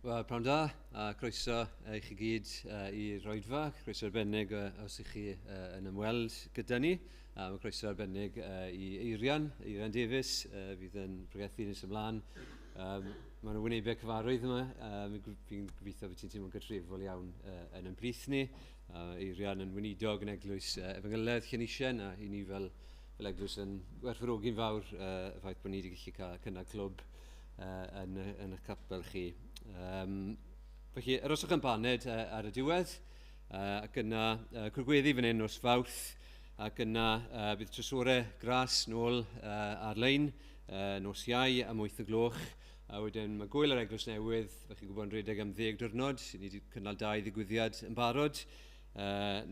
Wel, prynhawn da, a croeso i chi gyd i'r oedfa. Croeso arbennig os ych chi yn ymweld gyda ni. A mae croeso arbennig i Eirian, Eirian Davies, fydd yn pregethu nes ymlaen. Mae nhw wynebau cyfarwydd yma. Fi'n gobeithio bod ti'n teimlo'n gartrefol iawn yn ymplith ni. Eirian yn weinidog yn eglwys Efengyledd Llanisien, a i ni fel, fel eglwys yn gwerthfawrogi'n fawr y ffaith bod ni wedi gallu cael cynnal clwb yn, yn y capel chi. Felly, aroswch am baned ar y diwedd, ac yna cwrgweddi fan hyn nos Fawrth, ac yna bydd Trysore Gras nôl ar-lein nos Iau am 8 y gloch, a wedyn mae gwyl yr Eglwys Newydd, fel chi'n gwybod, yn rhedeg am 10 diwrnod. Ni wedi cynnal dau ddigwyddiad yn barod,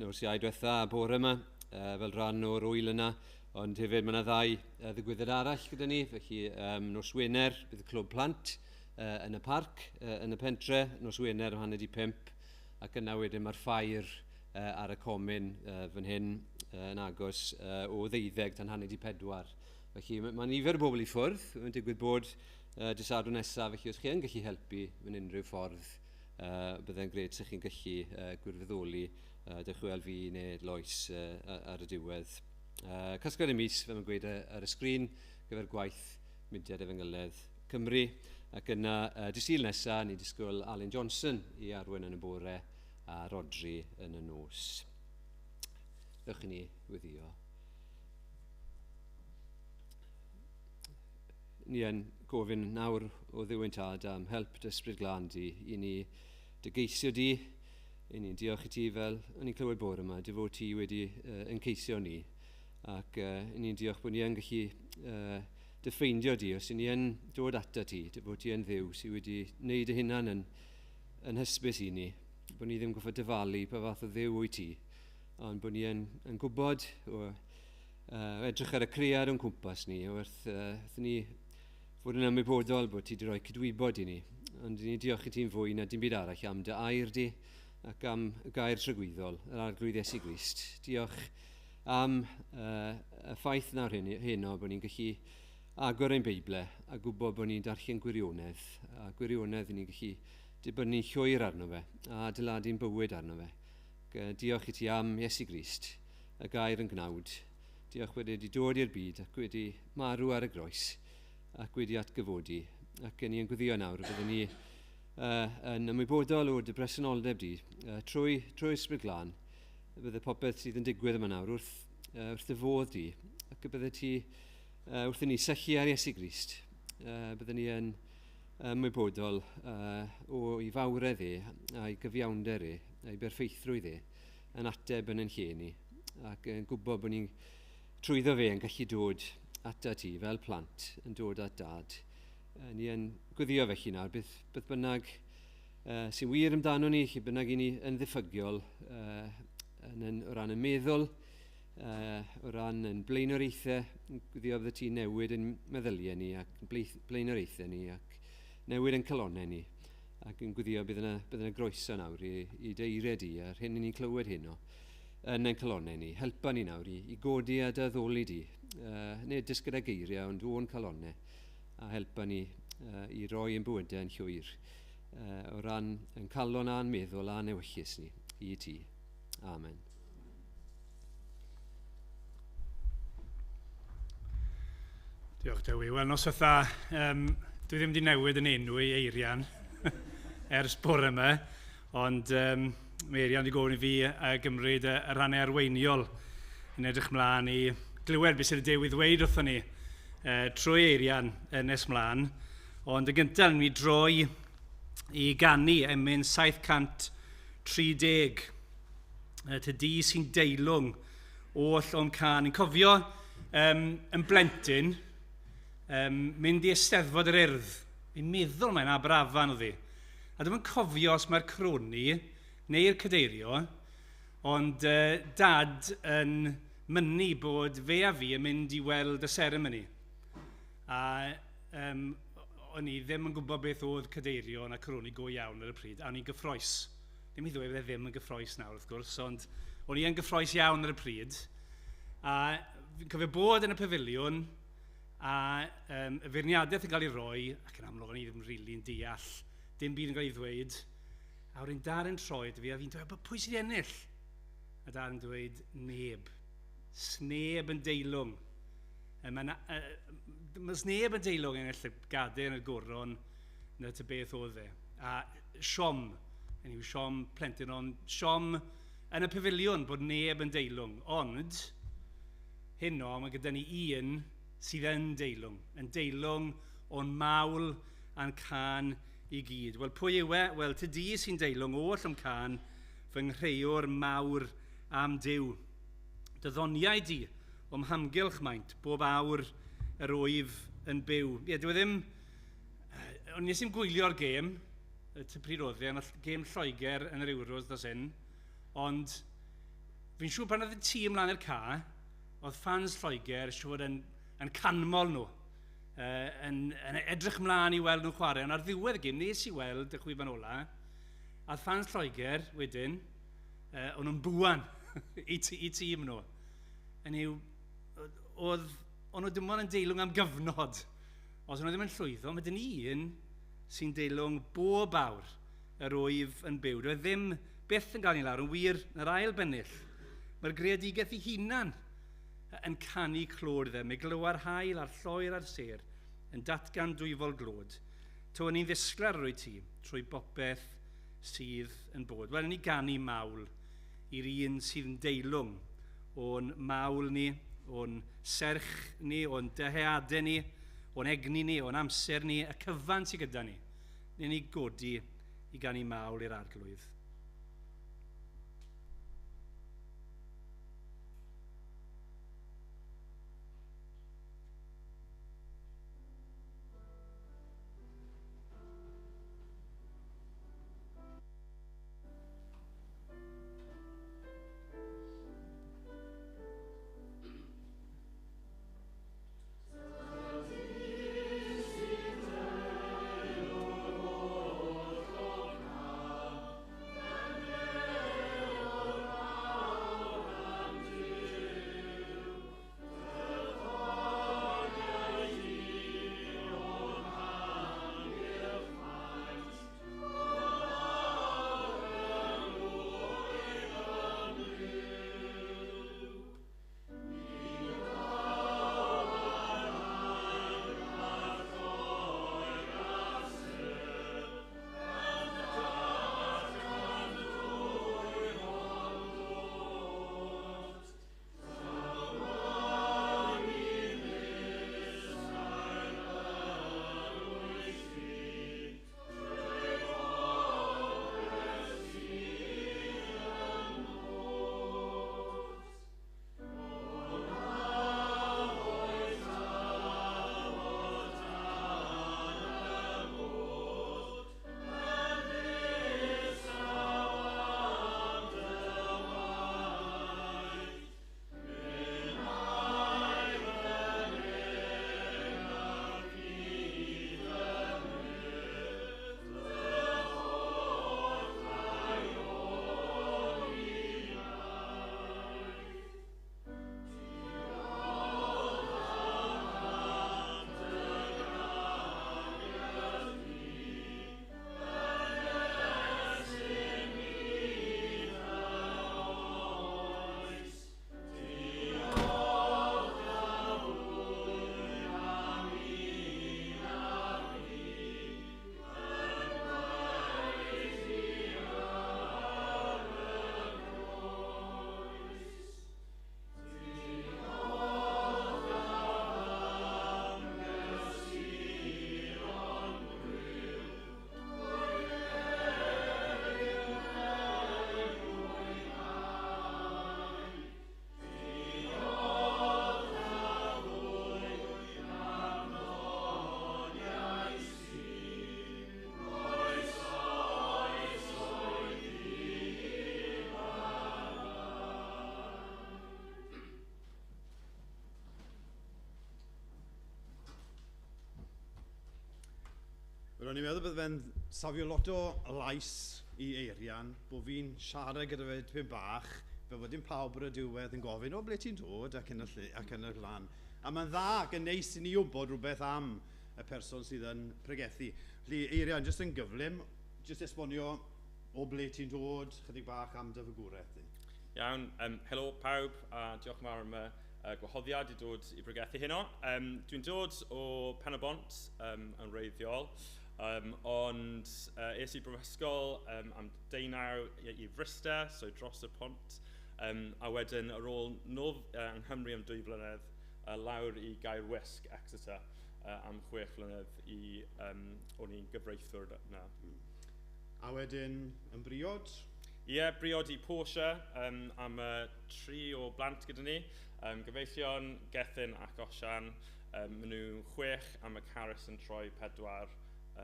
nos Iau diwetha a bore yma, fel rhan o'r wyl yna. Ond hefyd mae yna ddau ddigwyddiad arall gyda ni, felly nos Wener bydd y clwb plant yn y parc, yn y pentre, nos Wener o 4:30, ac yna wedyn mae'r ffair ar y comin fan hyn yn agos o 12 tan 3:30. Felly mae, mae nifer o bobl i ffwrdd, mae'n digwydd bod dydd Sadwrn nesaf, felly os chi yn gallu helpu mewn unrhyw ffordd, byddai'n grêt os chi'n gallu gwirfoddoli, dewch i weld fi neu Lois ar y diwedd. Casgliad y mis, fel mae'n gweud ar y sgrin, gyfer gwaith Mudiad Efengyledd Cymru. Ac yna, dydd Sul nesaf, ni'n disgwyl Alun Johnson i arwain yn y bore a Rodri yn y nos. Dewch i ni weddio. Ni yn gofyn nawr o Dduw ein Tad am help dy Ysbryd Glân di i ni dy geisio di. I ni'n diolch i ti fel o'n i'n clywed bore yma, dy fod ti wedi yn ceisio ni. Ac i ni'n diolch bod ni yn gallu dy ffeindio di, os i ni yn dod ata ti, dy fod ti yn Dduw sydd wedi wneud dy hunan yn, yn hysbys i ni, bod ni ddim goffod dyfalu pa fath o Dduw wyt ti, ond bod ni yn, yn gwybod o edrych ar y cread o'n cwmpas ni, wrth, wrth ni fod yn ymwybodol bod ti wedi rhoi cydwybod i ni. Ond ni diolch i ti'n fwy na dim byd arall am dy air di ac am y gair tragwyddol, yr Arglwydd Iesu Grist. Diolch am y ffaith nawr hyn, heno bod ni'n gallu agor ein Beible a gwybod bod ni'n darllen gwirionedd, a gwirionedd ni'n gallu dibynnu'n llwyr arno fe a adeiladu'n bywyd arno fe. Diolch i ti am Iesu Grist, y gair yn gnawd. Diolch bod wedi dod i'r byd ac wedi marw ar y groes ac wedi atgyfodi. Ac ni yn gweddio nawr, byddwn ni yn ymwybodol o dy bresenoldeb di trwy, trwy Ysbryd Glân. Bydde popeth sydd yn digwydd yma nawr wrth, wrth dy fodd di, ac y bydde ti wrth i ni syllu ar Iesu Grist, bydde ni yn ymwybodol o'i fawredd e, a'i gyfiawnder e, a'i berffeithrwydd e, yn ateb yn ein lle ni, ac yn gwybod bod ni'n trwyddo fe yn gallu dod ata ti fel plant, yn dod at dad. Ni yn gweddio felly nawr, beth, beth bynnag sy'n wir amdano ni, lle bynnag i ni yn ddiffygiol yn, yn, o ran y meddwl, o ran yn blaenoriaethau, yn gweddio fydde ti'n newid yn meddyliau ni ac yn blaenoriaethau ni ac newid yn calonnau ni. Ac yn gweddio bydd yna, bydd yna groeso nawr i, i dy eiriau di a'r hyn i ni'n clywed heno yn ein calonnau ni. Helpa ni nawr i, i godi a dy addoli di. Nid jyst gyda geiriau, ond o'n calonnau. A helpa ni i roi ein bywydau yn llwyr o ran yn calon a'n meddwl a'n ewyllys ni i ti. Amen. Diolch Dewi. Wel, noswaith dda. Dwi ddim wedi newid yn enw i Eirian ers bore yma, ond mae Eirian wedi gofyn i fi gymryd y rhannau arweiniol yn edrych mlaen i glywed beth sydd Dewi ddweud wrthon ni trwy Eirian yn nes mlaen. Ond yn gyntaf, ni'n droi i ganu emyn 730. Ty di sy'n deilwng oll o'm cân. Ni'n cofio yn blentyn, mynd i Eisteddfod yr Urdd. Fi'n meddwl mae'n Aberafan oedd hi. A dwi'm yn cofio os mae'r croni neu'r cadeirio, ond Dad yn mynnu bod fe a fi yn mynd i weld y seremoni. A o'n i ddim yn gwybod beth oedd cadeirio na coroni go iawn ar y pryd, a o'n i'n gyffroes. Ddim i ddweud fydde ddim yn gyffroes nawr, wrth gwrs, ond o'n i yn gyffroes iawn ar y pryd. A fi'n cofio bod yn y pafiliwn, a y feirniadaeth yn cael ei roi, ac yn amlwg o'n i ddim rili'n deall Dim byd yn cael ei ddweud. A wedyn Darren troi fi, a fi'n dweud, pwy sydd wedi ennill? A Darren dweud, neb. Sneb yn deilwng. Mae sneb yn deilwng ennill y gadair yn y goron na ty beth oedd e. A siom, yn yw siom plentyn, ond siom yn y pafiliwn bod neb yn deilwng. Ond, heno, mae gyda ni un sydd yn deilwng. Yn deilwng o'n mawl a'n cân i gyd. Wel, pwy yw e? Wel, ty di sy'n deilwng oll o'm cân, fy nghreuwr mawr am Duw. Dy ddoniau di o'm hamgylch maint, bob awr yr wyf yn byw. Ie, dwi ddim... O'n nes i'n gwylio'r gêm, ty pryd oedd e, gêm Lloegr yn yr Euros dros hyn, ond fi'n siŵr pan oedd y tîm lan i'r ca, oedd fans Lloegr siŵr yn canmol nhw, yn edrych mlaen i weld nhw'n chwarae, ond ar ddiwedd y gêm, nes i weld y chwiban ola, a fans Lloegr wedyn, o'n nhw'n bwan i tîm nhw. Yn yw, o'n nhw dim ond yn deilwng am gyfnod. Os o'n nhw ddim yn llwyddo, mae dyn ni un sy'n deilwng bob awr yr wyf yn byw. Dwi ddim byth yn gael ni lawr, yn wir, yn yr ail bennill. Mae'r greadigaeth ei hunan yn canu clod iddo. Mae glywa'r haul a'r lloer a'r sêr yn datgan dwyfol glod. Tywn ni'n ddisglair yr wyt ti trwy bopeth sydd yn bod. Wel, ni ganu mawl i'r un sydd yn deilwng o'n mawl ni, o'n serch ni, o'n dyheadau ni, o'n egni ni, o'n amser ni, y cyfan sydd gyda ni. Ni'n ni godi i ganu mawl i'r Arglwydd. Wel, o'n i'n meddwl bydde fe'n safio lot o lais i Eirian, bod fi'n siarad gyda fe tipyn bach, fel bod dim pawb ar y diwedd yn gofyn, o, ble ti'n dod, ac yn y lle, ac yn y lan. A mae'n dda ac yn neis i ni wybod rhywbeth am y person sydd yn pregethu. Felly, Eirian, jyst yn gyflym, Jyst esbonio o ble ti'n dod, chydig bach am dy fagwraeth di. Iawn, helo pawb, a diolch yn fawr am y gwahoddiad i dod i bregethu heno. Dwi'n dod o Pen-y-bont yn wreiddiol, ond es i brifysgol am 19 i Fryste, so dros y pont, a wedyn ar ôl nôl yng Nghymru am 2 flynedd, lawr i Gaerwysg, Exeter, am 6 flynedd i, o'n i'n gyfreithiwr yna. A wedyn yn briod? Ie, yeah, briod i Portia, am 3 o blant gyda ni. Gyfeillion, Gethin ac Osian. Maen nhw 6 a mae Carys yn troi 4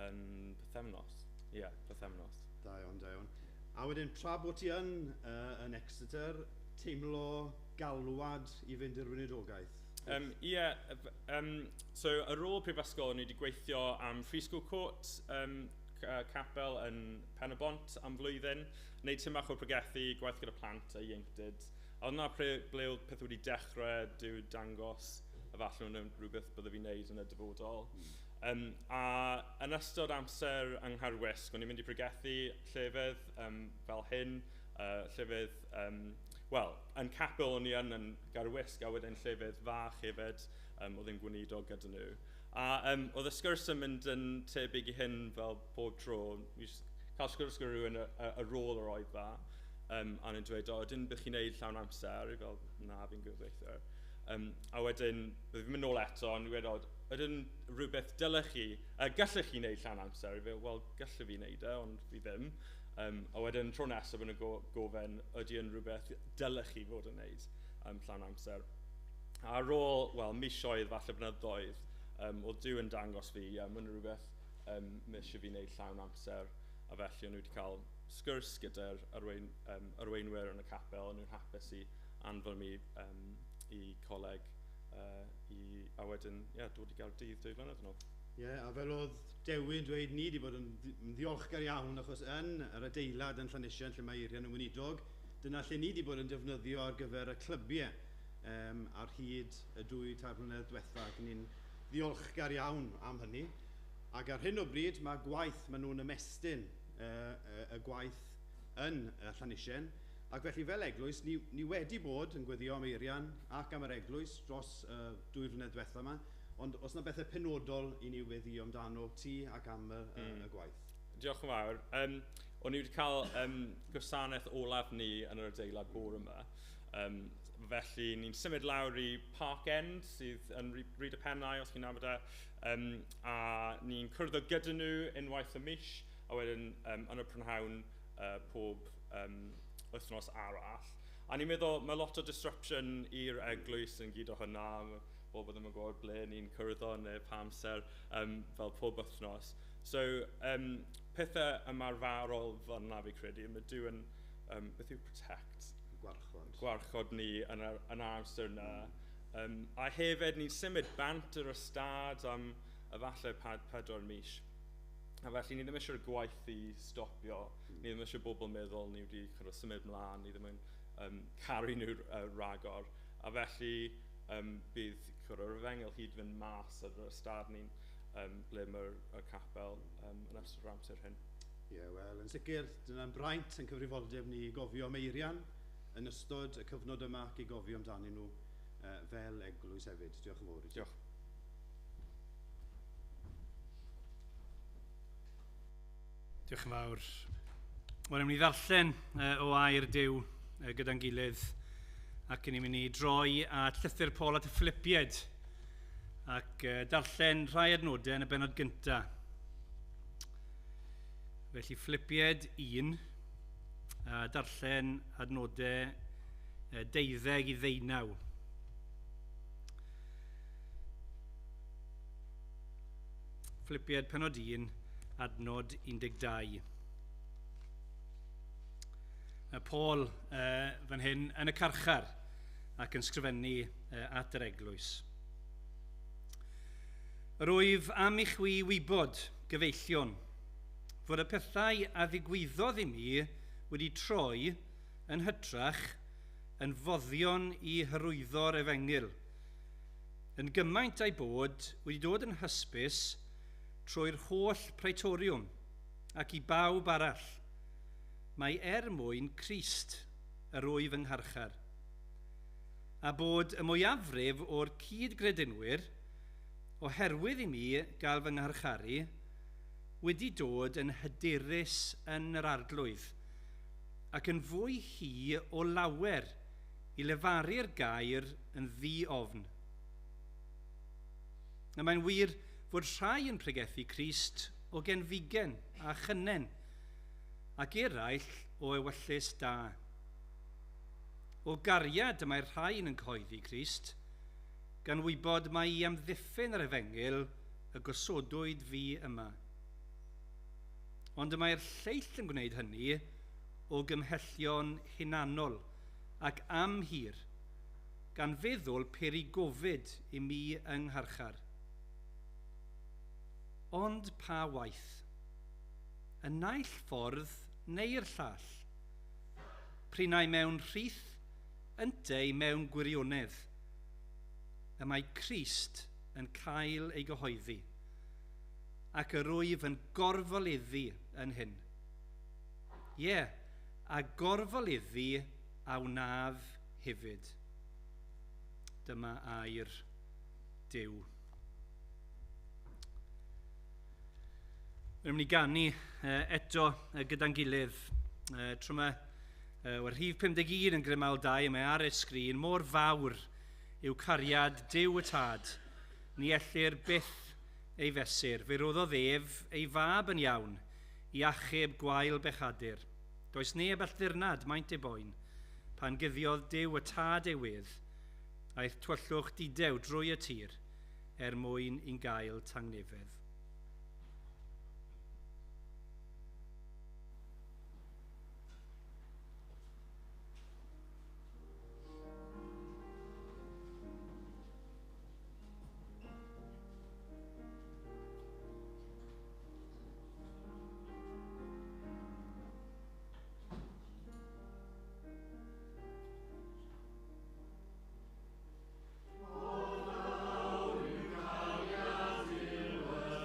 yn pythefnos. Ie, yeah, pythefnos. Da iawn, da iawn. A wedyn, tra bod ti yn Exeter, teimlo galwad i fynd i'r weinidogaeth? So ar ôl prifysgol, o'n i wedi gweithio am Free School Court, capel yn Pen-y-bont am flwyddyn, wneud tipyn bach o pregethu, gwaith gyda plant a ieuenctid. A oedd 'na ble oedd pethau wedi dechrau, Duw dangos a falle nhw'n rhywbeth bydde fi'n neud yn y dyfodol. A yn ystod amser yng Nghaerwysg, o'n i'n mynd i pregethu llefydd fel hyn, llefydd, wel, yn capel o'n i yn Gaerwysg a wedyn llefydd fach hefyd, oedd yn gweinidog gyda nhw. A oedd y sgwrs yn mynd yn tebyg i hyn fel pob tro. Ni cael sgwrs gyda rhywun ar ôl yr oedfa, a nhw'n dweud, o, ydyn bych chi'n neud llawn amser? I fel, na, fi'n gyfreithiwr. A wedyn, bydd fi'n mynd nôl eto, a nhw'n dweud, o, ydyn rhywbeth dylech chi, gallech chi wneud llawn amser? I fel, wel, gallech fi wneud e, ond fi ddim. A wedyn, tro nesaf, yn y gofyn, ydy yn rhywbeth dylech chi fod yn wneud llawn amser? A ar ôl, wel, misoedd, falle blynyddoedd, oedd Duw yn dangos fi, mae'n rhywbeth mae eisiau fi wneud llawn amser, a felly o'n nhw wedi cael sgwrs gyda'r arweinwyr yn y capel, o'n nhw'n hapus i anfon mi i coleg, a wedyn, yeah, dod i Gaerdydd 2 flynedd yn ôl. Ie, yeah, a fel oedd Dewi'n dweud, ni wedi bod yn ddiolchgar iawn, achos yn yr adeilad yn Llanisien, lle mae Eirian yn weinidog, dyna lle ni wedi bod yn defnyddio ar gyfer y clybiau ar hyd y 2-3 blynedd diwetha, ac ni'n ddiolchgar iawn am hynny. Ac ar hyn o bryd mae gwaith, maen nhw'n ymestyn y gwaith yn Llanisien. Ac felly fel eglwys, ni wedi bod yn gweddio am Eirian ac am yr eglwys dros 2 flynedd diwetha yma, ond os yna bethau penodol i ni weddio amdano ti ac am y gwaith? Diolch yn fawr. O'n i wedi cael gwasanaeth olaf ni yn yr adeilad bore yma. Felly ni'n symud lawr i Park End, sydd yn Rhyd y Pennau, os chi'n nabod e, a ni'n cwrdd o gyda nhw unwaith y mis, a wedyn yn y prynhawn pob wythnos arall. A ni'n meddwl, mae lot o disruption i'r eglwys yn gyd o hynna, bobl ddim yn gwybod ble ni'n cwrdd o neu pa amser, fel pob wythnos. So, pethau ymarferol fel yna fi credu, mae Duw yn, beth yw protect? Gwarchod. Gwarchod ni yn yr amser yna. A hefyd ni'n symud bant yr ystâd am efallai 4 mis. A felly ni ddim eisiau'r gwaith i stopio. Ni ddim eisiau bobl meddwl ni wedi symud mlaen, ni ddim yn caru nhw ragor. A felly bydd yr efengyl hyd fynd mas ar yr ystâd ni'n ble mae'r capel yn ystod yr amser hyn. Ie, yeah, wel, yn sicr, dyna'n braint yn cyfrifoldeb ni i gofio am Eirian yn ystod y cyfnod yma ac i gofio amdanyn nhw fel eglwys hefyd. Diolch yn fawr i ti. Diolch. Diolch yn fawr. Wel, ni'n mynd i ddarllen o air Duw gyda'n gilydd, ac ni'n mynd i droi at llythyr Paul at y Philippiaid ac darllen rhai adnodau yn y bennod gyntaf. Felly Philippiaid 1, a darllen adnodau 12 i 19. Philippiaid penod 1, adnod 12. Paul fan hyn yn y carchar ac yn sgrifennu at yr eglwys. Yr wyf am i chwi wybod, gyfeillion, fod y pethau a ddigwyddodd i mi wedi troi yn hytrach yn foddion i hyrwyddo'r efengyl, yn gymaint a'i bod wedi dod yn hysbys trwy'r holl praetoriwm ac i bawb arall, mae er mwyn Crist yr wyf yng ngharchar, a bod y mwyafrif o'r cyd-gredinwyr, oherwydd i mi gael fy ngharcharu, wedi dod yn hyderus yn yr arglwydd, ac yn fwy hi o lawer i lefaru'r gair yn ddi-ofn. A mae'n wir fod rhai yn pregethu Crist o genfigen a chynnen, ac eraill o ewyllys da. O gariad y mae'r rhain yn cyhoeddi Crist, gan wybod mai i amddiffyn yr efengyl y gosodwyd fi yma. Ond y mae'r lleill yn gwneud hynny o gymhellion hunanol ac am hir, gan feddwl peri gofid i mi yng ngharchar. Ond pa waith? Y naill ffordd neu'r llall? Prinau mewn rhith, ynteu mewn gwirionedd. Y mae Crist yn cael ei gyhoeddi, ac yr wyf yn gorfoleddu yn hyn. Ie, a gorfoleddu a wnaf hefyd. Dyma air Duw. Rwy'n mynd i ganu eto gyda'n gilydd. Tro yma, o'r rhif 51 yn Grymawl 2, mae ar y sgrin, mor fawr yw cariad Duw y Tad. Ni ellir byth ei fesur. Fe roddodd ef ei fab yn iawn i achub gwael bechadur. Does neb all ddirnad maint ei boen. Pan guddiodd Duw y Tad ei wedd, aeth tywyllwch didew drwy y tir er mwyn i'n gael tangnefedd. Mor fawr yw cariad Duw.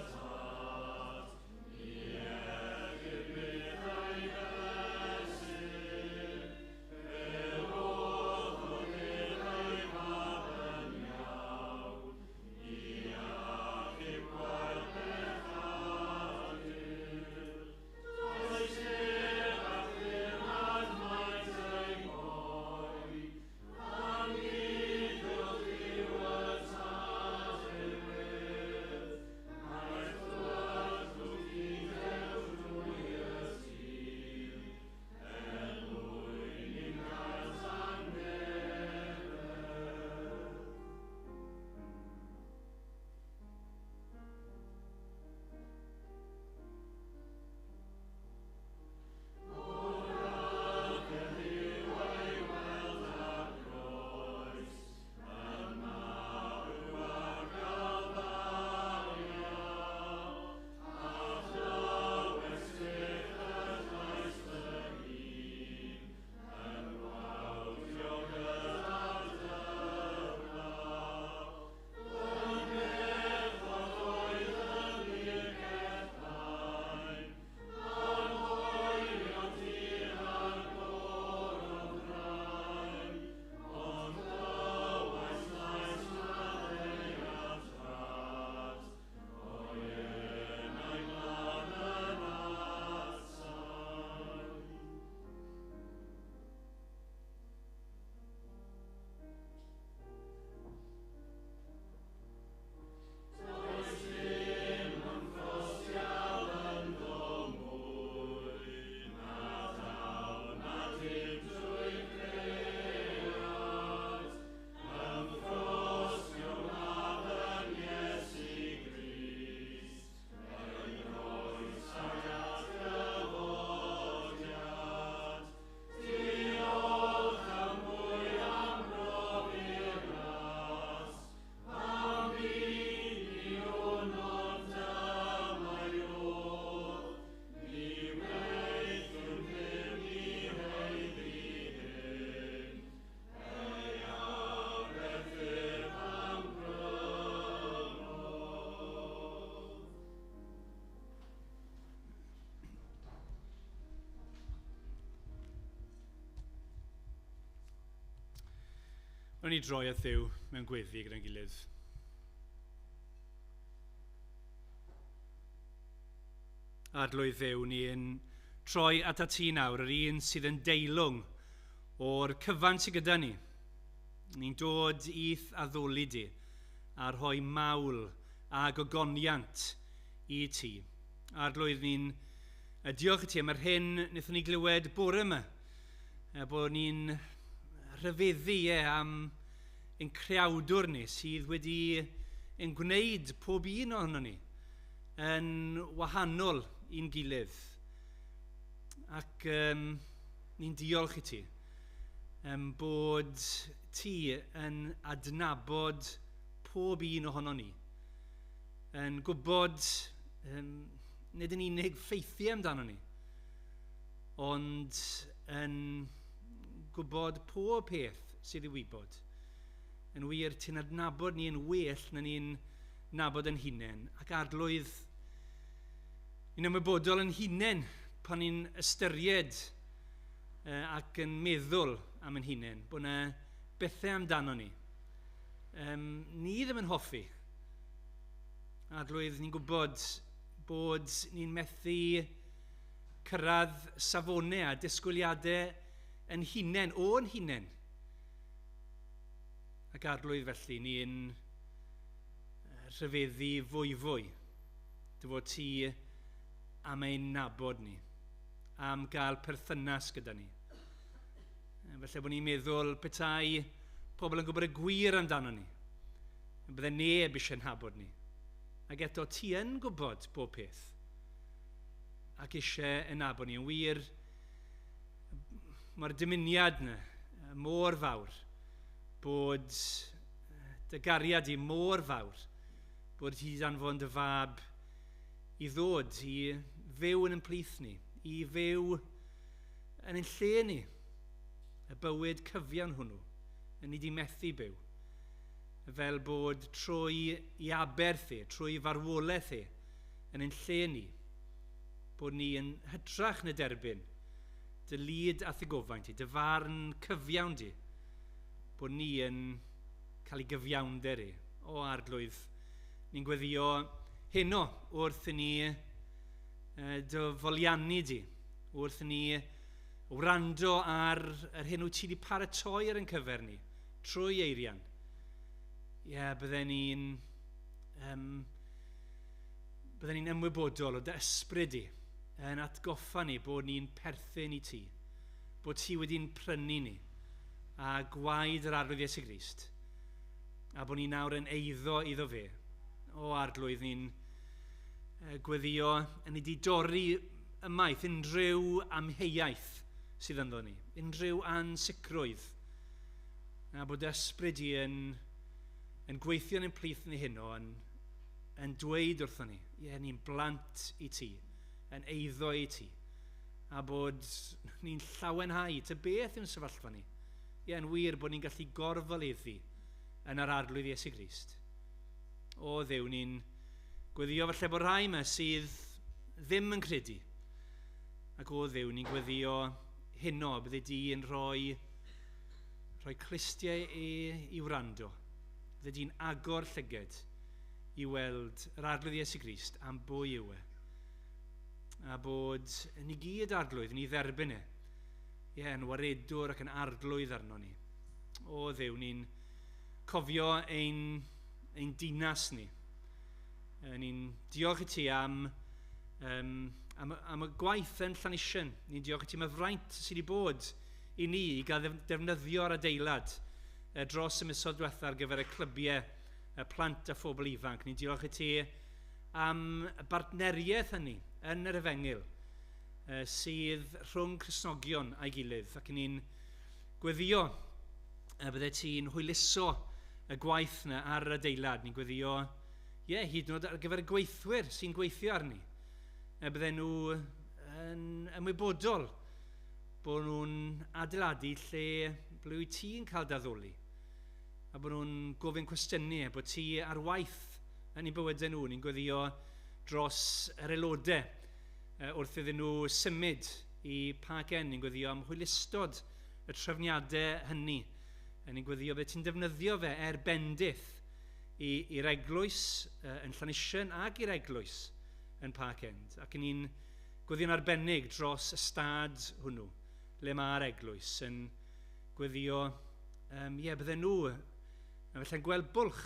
Rwy'n ni droi at Dduw mewn gweddi gyda'n gilydd. Arglwydd Dduw, ni'n troi atat ti nawr, yr un sydd yn deilwng o'r cyfan sydd gyda ni. Ni'n dod i'th addoli di a rhoi mawl a gogoniant i ti. Arglwydd, ni'n diolch i ti am yr hyn wnaethon ni glywed bore yma, bod ni'n rhyfeddu am ein creawdwr ni sydd wedi ein gwneud pob un ohono ni yn wahanol i'n gilydd. Ac ni'n diolch i ti bod ti yn adnabod pob un ohono ni, yn gwybod nid yn unig ffeithiau amdano ni, ond yn gwybod pob peth sydd i wybod. Yn wir, ti'n adnabod ni yn well na ni'n nabod yn hunain, ac Arglwydd, ni'n ymwybodol yn hunain pan ni'n ystyried ac yn meddwl am yn hunain, bod yna bethau amdano ni. Ni ddim yn hoffi. Arglwydd, ni'n gwybod bod ni'n methu cyrraedd safonau a disgwyliadau yn hunain, o'n hunain. Ac Arglwydd, felly, ni'n rhyfeddu fwyfwy dy fod ti am ein nabod ni, am gael perthynas gyda ni. Felly bod ni'n meddwl petai pobl yn gwybod y gwir amdano ni, bydde neb eisiau'n nabod ni. Ac eto ti yn gwybod bob peth ac eisiau yn nabod ni. Yn wir, mae'r dymuniad yna mor fawr, bod dy gariad i mor fawr, bod ti 'di danfon dy fab i ddod i fyw yn ein plith ni, i fyw yn ein lle ni, y bywyd cyfiawn hwnnw, yn ni 'di methu byw, fel bod trwy i aberth e, trwy farwolaeth e, yn ein lle ni, bod ni yn hytrach na derbyn dy lid a thygofaint i, dy farn cyfiawn di, bod ni yn cael ei gyfiawnder i. O Arglwydd, ni'n gweddio heno wrth i ni dy foliannu di, wrth i ni wrando ar yr hyn wyt ti wedi paratoi ar ein cyfer ni, trwy Eirian. Ie, bydden ni'n ymwybodol o dy ysbryd di, yn atgoffa ni bod ni'n perthyn i ti, bod ti wedi'n prynu ni, a gwaed yr Arglwydd Iesu Grist, a bod ni nawr yn eiddo iddo fe. O Arglwydd, ni'n gweddio yn ni wedi dorri ymaith unrhyw amheuaeth sydd ynddo ni, unrhyw ansicrwydd, a bod ysbryd i yn gweithio yn ein plith ni heno, yn dweud wrthon ni, ie, ni'n blant i ti, yn eiddo i ti, a bod ni'n llawenhau ty beth yw'n sefyllfa ni. Ie, yn wir bod ni'n gallu gorfoleddu yn yr Arglwydd Iesu Grist. O Dduw, ni'n gweddio falle bod rhai yma sydd ddim yn credu. Ac o Dduw, ni'n gweddio heno, bydde di yn rhoi clustiau i wrando. Bydde di'n agor llyged i weld yr Arglwydd Iesu Grist am bwy yw e. A bod ni gyd Arglwydd, ni dderbyn e. Ie, yn waredwr ac yn arglwydd arno ni. O Dduw, ni'n cofio ein dinas ni. Ni'n diolch i ti am y gwaith yn Llanisien. Ni'n diolch i ti am y fraint sydd wedi bod i ni i gael defnyddio'r adeilad dros y misoedd diwetha ar gyfer y clybiau, y plant a phobl ifanc. Ni'n diolch i ti am y bartneriaeth hynny yn yr Efengyl sydd rhwng Cristnogion a'i gilydd, ac ni'n gweddio bydde ti'n hwyluso y gwaith yna ar yr adeilad. Ni'n gweddio, ie, hyd yn oed ar gyfer y gweithwyr sy'n gweithio arni. Bydden nhw yn ymwybodol bod nhw'n adeiladu lle ble wyt ti'n cael daddoli, a bod nhw'n gofyn cwestiynau, bod ti ar waith yn eu bywydau nhw. Ni'n gweddio dros yr aelodau wrth iddyn nhw symud i Park End. Ni'n gweddio am hwylustod y trefniadau hynny Ni'n gweddio bydde ti'n defnyddio fe er bendith i'r eglwys yn Llanisien ac i'r eglwys yn Park End. Ac ni'n gweddio'n arbennig dros y stad hwnnw, le mae'r eglwys yn gweddio, ie, bydden nhw, felly'n gweld bwlch,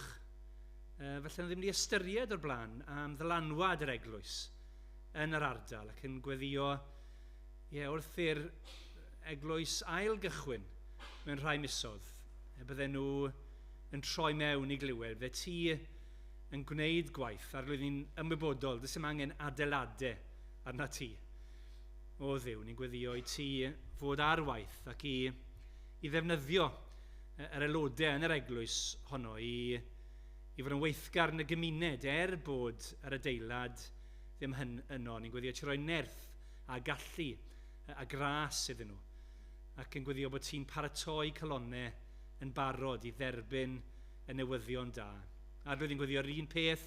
felly ddim wedi ystyried o'r blaen am ddylanwad yr eglwys yn yr ardal ac yn gweddio, ie, wrth i'r eglwys ail gychwyn mewn rhai misoedd, bydden nhw yn troi mewn i glywed, bydde ti yn gwneud gwaith ar lwyddyn ymwybodol, does dim angen adeiladau arna ti. O Dduw, ni'n gweddio i ti fod ar waith ac i ddefnyddio yr aelodau yn yr eglwys honno i fod yn weithgar yn y gymuned er bod yr adeilad ddim hyn yno. Ni'n gweddio ti roi nerth a gallu a gras iddyn nhw ac yn gweddio bod ti'n paratoi calonnau yn barod i dderbyn y newyddion da. A roedd hi'n gweddio'r un peth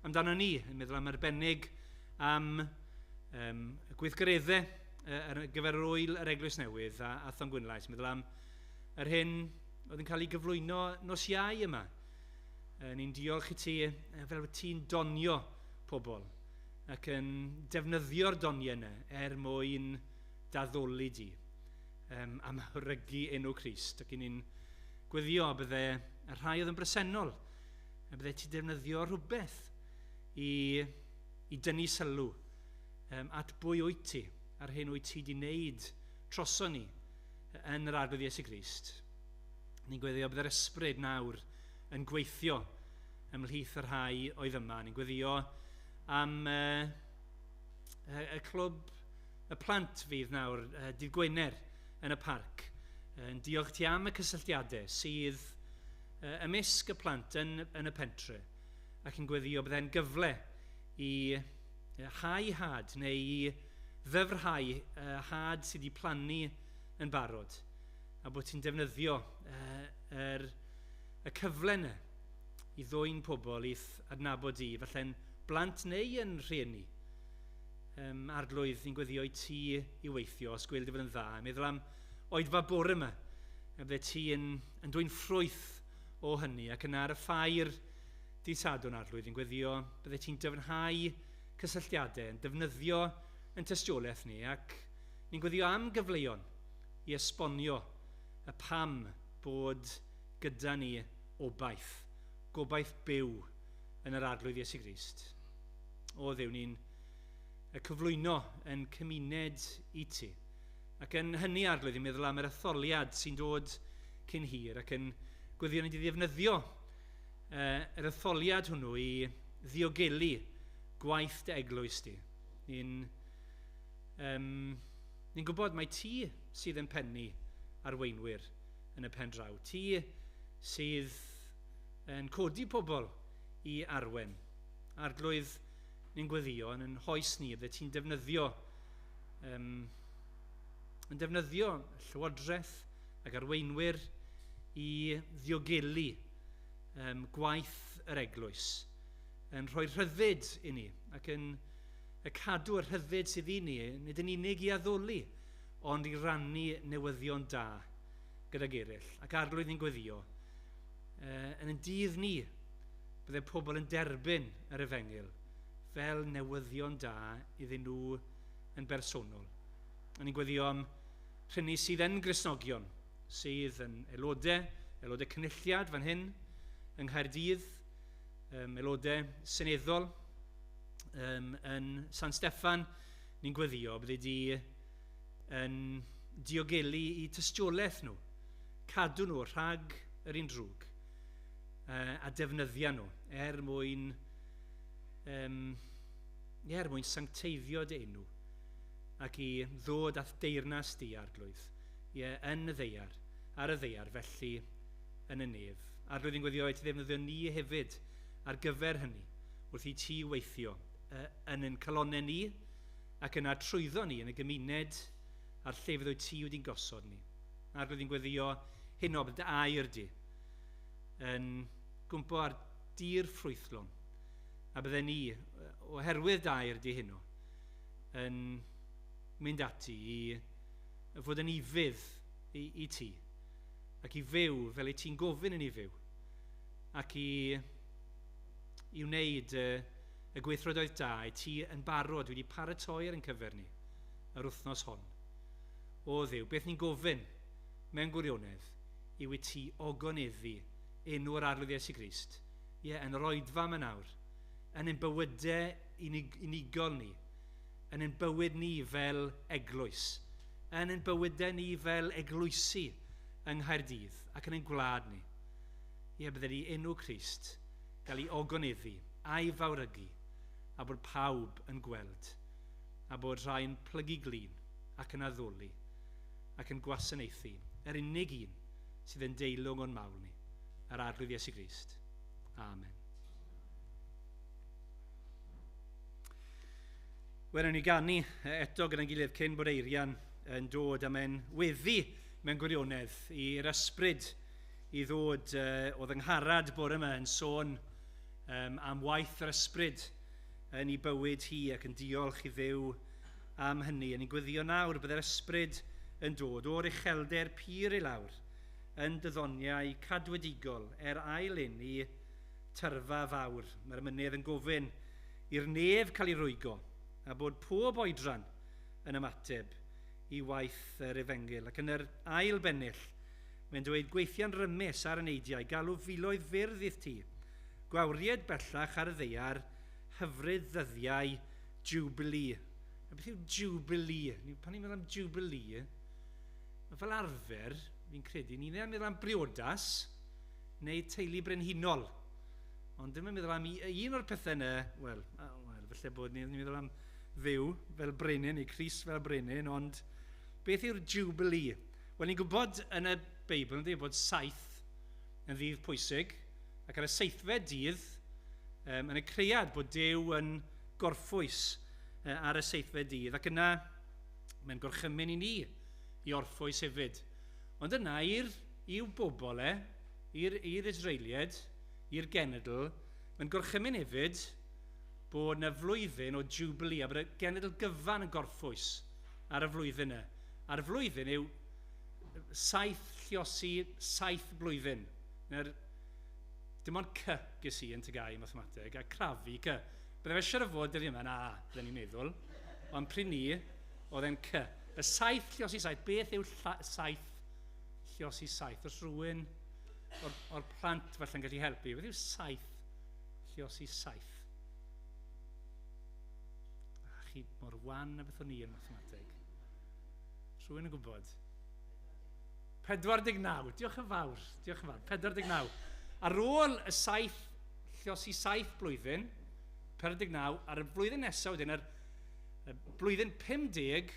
amdano ni, yn meddwl am arbennig am y gweithgareddau ar gyfer yr wyl yr Eglwys Newydd a Thongwynlais, yn meddwl am yr hyn oedd yn cael ei gyflwyno nos Iau yma. Ni'n diolch i ti fel bod ti'n donio pobl ac yn defnyddio'r doniau yna er mwyn daddoli di a mawrygu enw Crist. Ac ni'n gweddio bydde y rhai oedd yn bresennol, a bydde ti defnyddio rhywbeth i dynnu sylw at bwy wyt ti, a'r hyn wyt ti wedi wneud troso ni yn yr Arglwydd Iesu Grist. Ni'n gweddio bydde'r ysbryd nawr yn gweithio ymhlith y rhai oedd yma. Ni'n gweddio am y clwb y plant fydd nawr dydd Gwener yn y parc. Yn diolch ti am y cysylltiadau sydd ymysg y plant yn y pentre ac yn gweddio bydde'n gyfle i hau had neu i ddyfrhau had sydd wedi plannu yn barod a bod ti'n defnyddio y cyfle yna i ddwyn pobl i'th adnabod di, falle'n blant neu yn rhieni. Arglwydd, ni'n gweddio i ti i weithio, os gweld i fod yn dda. Meddwl am oedfa bore yma, a bydde ti yn dwyn ffrwyth o hynny, ac yna ar y ffair dydd Sadwrn, Arglwydd, ni'n gweddio bydde ti'n dyfnhau cysylltiadau, yn defnyddio yn tystiolaeth ni, ac ni'n gweddio am gyfleon i esbonio y pam bod gyda ni obaith, gobaith byw yn yr Arglwydd Iesu Grist. O Dduw, ni'n cyflwyno yn cymuned i ti. Ac yn hynny, Arglwydd, i'n meddwl am yr etholiad sy'n dod cyn hir ac yn gweddio ni wedi ddefnyddio yr etholiad hwnnw i ddiogelu gwaith dy eglwys di. Ni'n gwybod mai ti sydd yn pennu arweinwyr yn y pen draw. Ti sydd yn codi pobl i arwen. Arglwydd, ni'n gweddio yn hoes ni, bydde ti'n defnyddio yn defnyddio llywodraeth ac arweinwyr i ddiogelu gwaith yr eglwys, yn rhoi rhyddid i ni ac yn cadw yr rhyddid sydd i ni, nid yn unig i addoli, ond i rannu newyddion da gydag eraill. Ac Arglwydd, ni'n gweddio, yn ein dydd ni, bydde pobl yn derbyn yr efengyl fel newyddion da iddyn nhw yn bersonol. A ni'n gweddio am rhywun sydd yn Gristnogion, sydd yn aelodau cynulliad fan hyn, yng Nghaerdydd, aelodau seneddol yn San Steffan. Ni'n gweddio bydde di yn diogelu i tystiolaeth nhw, cadw nhw rhag yr un drwg a defnyddio nhw er mwyn sancteiddio dy enw ac i ddod at deyrnas di, Arglwydd, ie, yn y ddaear, ar y ddaear, felly yn y nef. Arglwydd, ni'n gweddio i ti ddefnyddio ni hefyd ar gyfer hynny, wrth i ti weithio yn ein calonnau ni ac yna trwyddo ni yn y gymuned a'r llefydd wyt ti wedi'n gosod ni. Arglwydd, ni'n gweddio heno bydd dy air di yn gwmpo ar dir ffrwythlon, a bydden ni, oherwydd dy air di heno, yn mynd ati i fod yn ufudd i ti, Ac i fyw fel ei ti'n gofyn i ni fyw. Ac i wneud y gweithredoedd da i ti yn barod wedi paratoi ar ein cyfer ni yr wythnos hon. O Dduw, beth ni'n gofyn mewn gwirionedd yw i ti ogoneddu enw'r Arglwydd Iesu Grist. Ie, yn yr oedfa yma nawr, yn ein bywydau unigol ni, yn ein bywyd ni fel eglwys, yn ein bywydau ni fel eglwysi yng Nghaerdydd ac yn ein gwlad ni. Ie, bydde ni enw Crist gael ei ogoneddu a'i fawrygu a bod pawb yn gweld a bod rhai'n plygu glin ac yn addoli ac yn gwasanaethu yr unig un sydd yn deilwng o'n mawl ni, yr Arglwydd Iesu Grist. Amen. Wel, ni ganu eto gyda'n gilydd cyn bod Eirian yn dod a mae'n weddi mewn gwirionedd i'r ysbryd i ddod oedd yng Ngharad bore yma yn sôn am waith yr ysbryd yn ei bywyd hi ac yn diolch i Dduw am hynny. Yn ei gweddio nawr byddai'r ysbryd yn dod o'r uchelder pur i lawr yn dyddoniau cadwedigol ail eni tyrfa fawr. Mae'r mynydd yn gofyn i'r nef cael ei rwygo a bod pob oedran yn ymateb i waith yr efengyl. Ac yn yr ail bennill, mae'n dweud gweithiau'n rymus ar y neidiau, galw filoedd fyrdd i'th ti, gwawried bellach ar y ddaear, hyfryd ddyddiau Jubilee. A beth yw Jubilee? Pan ni'n meddwl am Jubilee, mae fel arfer, fi'n credu, ni'n meddwl am briodas neu teulu brenhinol. Ond ddim yn meddwl am un o'r pethau yna, wel, falle bod ni'n meddwl am Dduw fel brenin, neu Crist fel brenin, ond beth yw'r Jubilee? Wel, ni'n gwybod yn y Beibl, yn dweud bod 7 yn ddydd pwysig, ac ar y 7fed dydd, yn y cread bod Duw yn gorffwys ar y 7fed dydd, ac yna mae'n gorchymyn i ni i orffwys hefyd. Ond yna i'w bobl i'r Israeliaid, i'r genedl, mae'n gorchymyn hefyd bod yna flwyddyn o Jubilee, a bod y genedl gyfan yn gorffwys ar y flwyddyn yna. A'r flwyddyn yw 7 lliosi 7 blwyddyn. Dim ond C ges i yn TGAU mathemateg, a crafu C. Bydde fe siŵr o fod dyddiau yma, na, bydden ni'n meddwl, ond pryd ni, oedd e'n C. Y 7 lliosi 7, beth yw 7 lliosi 7? Os rhywun o'r plant falle'n gallu helpu, beth yw 7 lliosi 7? A chi mor wan a beth o'n i yn mathemateg. Rhywun yn gwybod? 49, diolch yn fawr, 49. Ar ôl y 7, lliosi 7 blwyddyn, 49, ar y flwyddyn nesaf wedyn, ar y blwyddyn 50,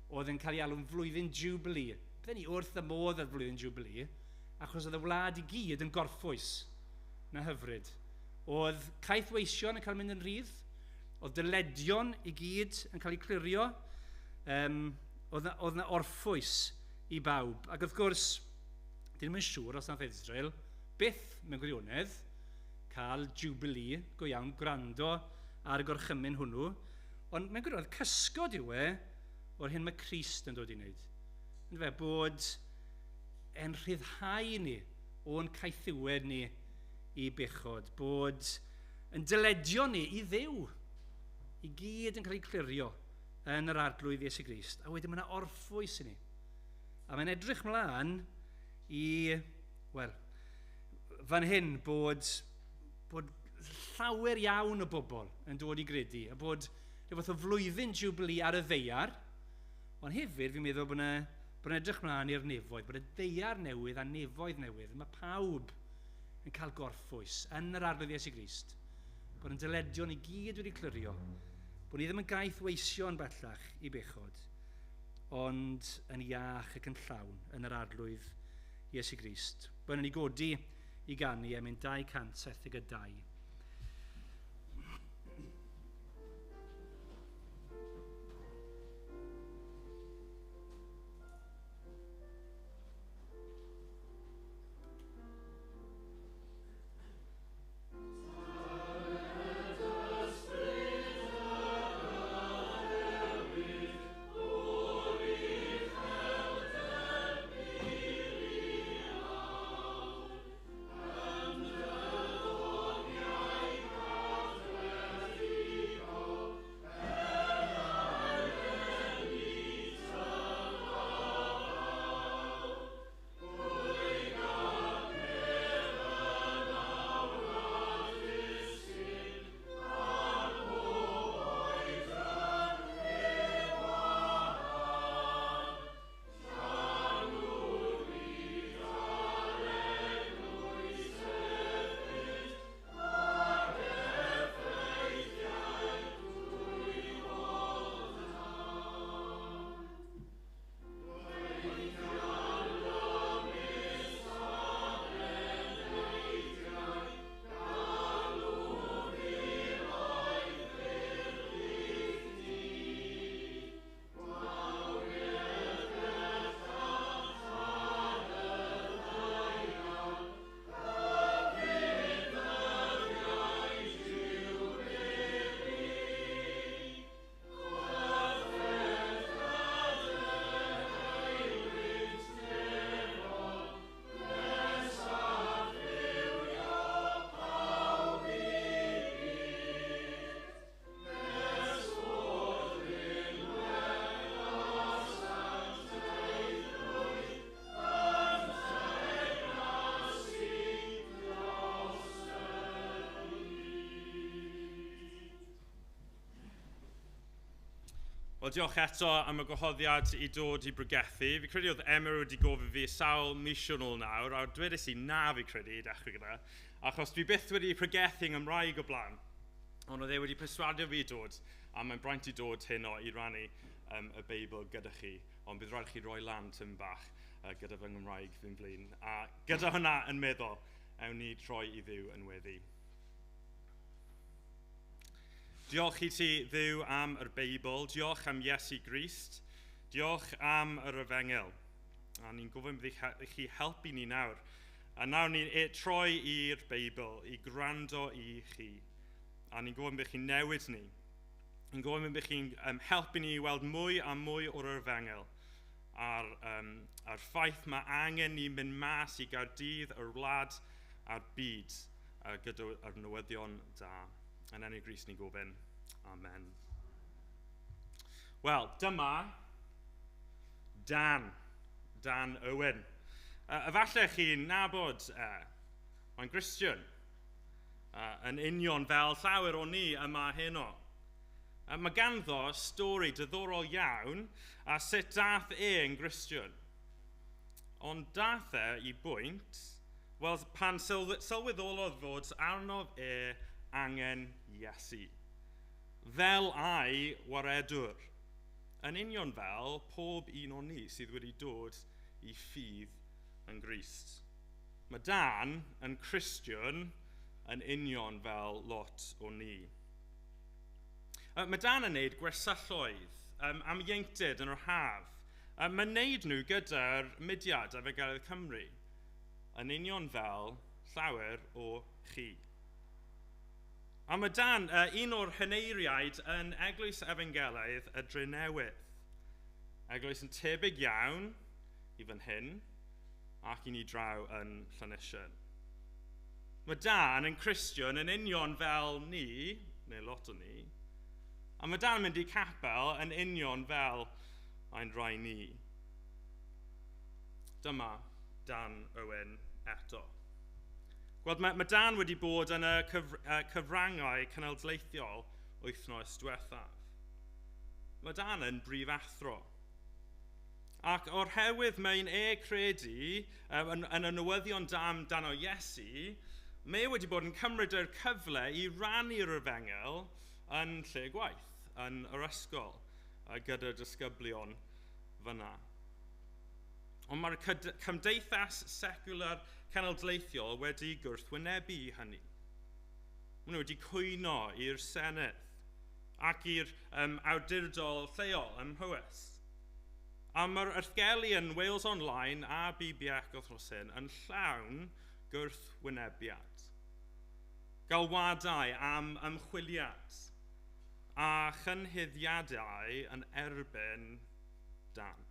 oedd yn cael ei alw'n flwyddyn Jubilee. Bydden ni wrth y modd ar flwyddyn Jubilee, achos oedd y wlad i gyd yn gorffwys na hyfryd. Oedd caethweision yn cael mynd yn rhydd, oedd dyledion i gyd yn cael eu clirio, oedd na orffwys i bawb. Ac wrth gwrs, dyn nhw'n siŵr os nath Israel byth mewn gwirionedd cael Jubilee go iawn, gwrando ar y gorchymyn hwnnw, ond mewn gwirionedd cysgod yw e o'r hyn mae Crist yn dod i wneud. Yn fe, bod e'n rhyddhau ni o'n caethiwed ni i bechod, bod yn dyledio ni i Dduw, i gyd yn cael ei clirio yn yr Arglwydd Iesu Grist. A wedyn mae yna orffwys i ni. A mae'n edrych mlaen i, wel, fan hyn bod llawer iawn o bobl yn dod i gredu, a bod rhyw fath o flwyddyn Jubilee ar y ddaear, ond hefyd fi'n meddwl bod yna edrych mlaen i'r nefoedd, bod y ddaear newydd a nefoedd newydd, mae pawb yn cael gorffwys yn yr Arglwydd Iesu Grist, bod yn dyledion i gyd wedi clirio, bod ni ddim yn gaeth weision bellach i bechod, ond yn iach ac yn llawn yn yr Arglwydd Iesu Grist. Byddwn ni godi i ganu emyn 272. Wel, diolch eto am y gwahoddiad i dod i bregethu. Fi credu oedd Emyr wedi gofyn fi sawl mis yn ôl nawr, a dwedais i na fi credu i dechrau gyda, achos dwi byth wedi pregethu yng Nghymraeg o blaen. Ond oedd e wedi perswadio fi i dod, a mae'n braint i dod heno i rannu y Beibl gyda chi. Ond bydd rhaid chi roi lan tym bach gyda fy Nghymraeg fi'n flin. A gyda hwnna yn meddwl, ewn ni troi i Dduw yn weddi. Diolch i ti, Dduw, am yr Beibl. Diolch am Iesu Grist. Diolch am yr Efengyl. A ni'n gofyn bydd i chi helpu ni nawr. A nawr ni'n troi i'r Beibl, i gwrando i chi. A ni'n gofyn bydd chi'n newid ni. Ni'n gofyn bydd chi'n helpu ni i weld mwy a mwy o'r Efengyl. A'r ffaith mae angen ni mynd mas i Gaerdydd, yr wlad a'r byd gyda'r newyddion da. Yn enw Grist ni gofyn. Amen. Wel, dyma Dan Owen. Efallai chi'n nabod mae'n Gristion, yn union fel llawer o ni yma heno. Mae ganddo stori diddorol iawn a sut dath e yn Gristion. Ond dath e i bwynt, wel, pan sylweddolodd fod arno e angen Iesu, fel a'i waredwr, yn union fel pob un o ni sydd wedi dod i ffydd yn Grist. Mae Dan yn Christian yn union fel lot o ni. Mae Dan yn neud gwersylloedd am ieuenctid yn yr haf. Mae'n neud nhw gyda'r mudiad Efengelaidd Cymru, yn union fel llawer o chi. A mae Dan, un o'r heneiriaid yn Eglwys Efengelaidd y Drenewydd. Eglwys yn tebyg iawn i fan hyn ac i ni draw yn Llanisien. Mae Dan yn Christian yn union fel ni, neu lot o ni, a mae Dan yn mynd i capel yn union fel ein rhai ni. Dyma Dan Owen eto. Wel, mae Dan wedi bod yn y cyfrangau cenedlaethol wythnos diwethaf. Mae Dan yn brif athro. Ac o'r herwydd mae'n e credu yn y newyddion da amdano Iesu, mae e wedi bod yn cymryd yr cyfle i rannu'r efengyl yn lle gwaith, yn yr ysgol, gyda'r disgyblion fyna. Ond mae'r cymdeithas secular cenedlaethol wedi gwrthwynebu hynny. Maen nhw wedi cwyno i'r Senedd ac i'r awdurdod lleol ym Mhowys. A mae'r erthgeli yn Wales Online a BBC wythnos hyn yn llawn gwrthwynebiad. Galwadau am ymchwiliad a chynhuddiadau yn erbyn Dan.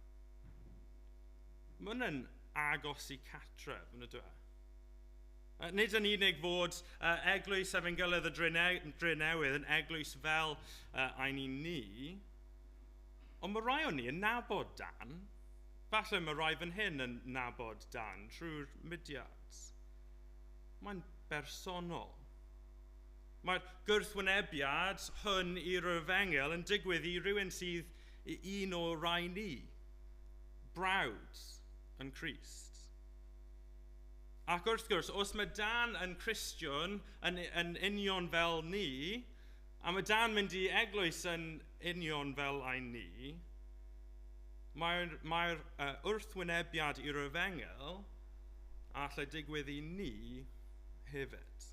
Mae hwn yn agos i cartref, yn ydyw e? Nid yn unig fod Eglwys Efengelaidd y Drenewydd yn eglwys fel ein un ni, ond mae rai o'n ni yn nabod Dan. Falle mae rai fan hyn yn nabod Dan trwy'r mudiad. Mae'n bersonol. Mae'r gwrthwynebiad hwn i'r efengyl yn digwydd i rywun sydd un o rai ni, brawd yn Crist. Ac wrth gwrs, os mae Dan yn Christian yn union fel ni, a mae Dan mynd i eglwys yn union fel ein ni, mae'r wrthwynebiad i'r efengyl allai digwydd i ni hefyd.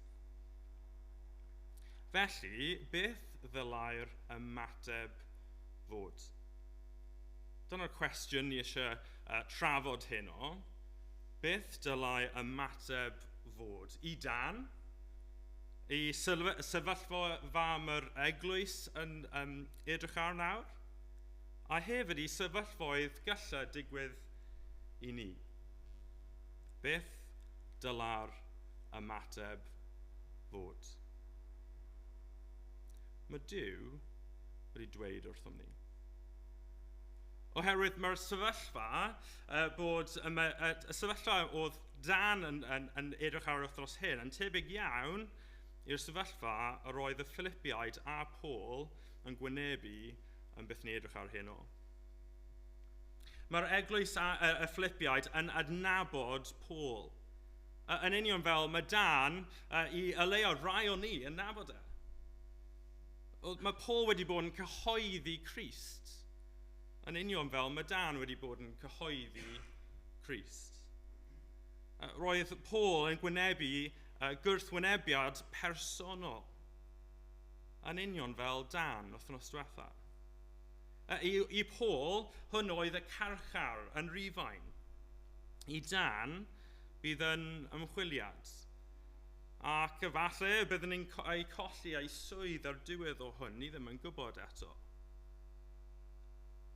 Felly, beth ddylai'r ymateb fod? Dyna'r cwestiwn ni eisiau trafod heno. Beth dylai ymateb fod? I Dan, i sefyllfa mae'r eglwys yn edrych ar nawr, a hefyd i sefyllfaoedd gallai digwydd i ni. Beth dylai'r ymateb fod? Mae Duw wedi dweud wrthom ni. Oherwydd mae'r sefyllfa bod y sefyllfa oedd Dan yn edrych ar wythnos hyn yn tebyg iawn i'r sefyllfa yr oedd y Philippiaid a Paul yn gwynebu yn beth ni edrych ar heno. Mae'r eglwys a y Philippiaid yn adnabod Paul. Yn union fel mae Dan i aleio rai o ni yn nabod e. Mae Paul wedi bod yn cyhoeddi Crist. Yn union fel mae Dan wedi bod yn cyhoeddi Crist. Roedd Paul yn gwynebu gwrthwynebiad personol. Yn union fel Dan wythnos diwetha. I Paul, hwn oedd y carchar yn Rufain. I Dan, bydd yn ymchwiliad. Ac efallai byddwn ni'n ei colli ei swydd ar diwedd o hwn, ni ddim yn gwybod eto.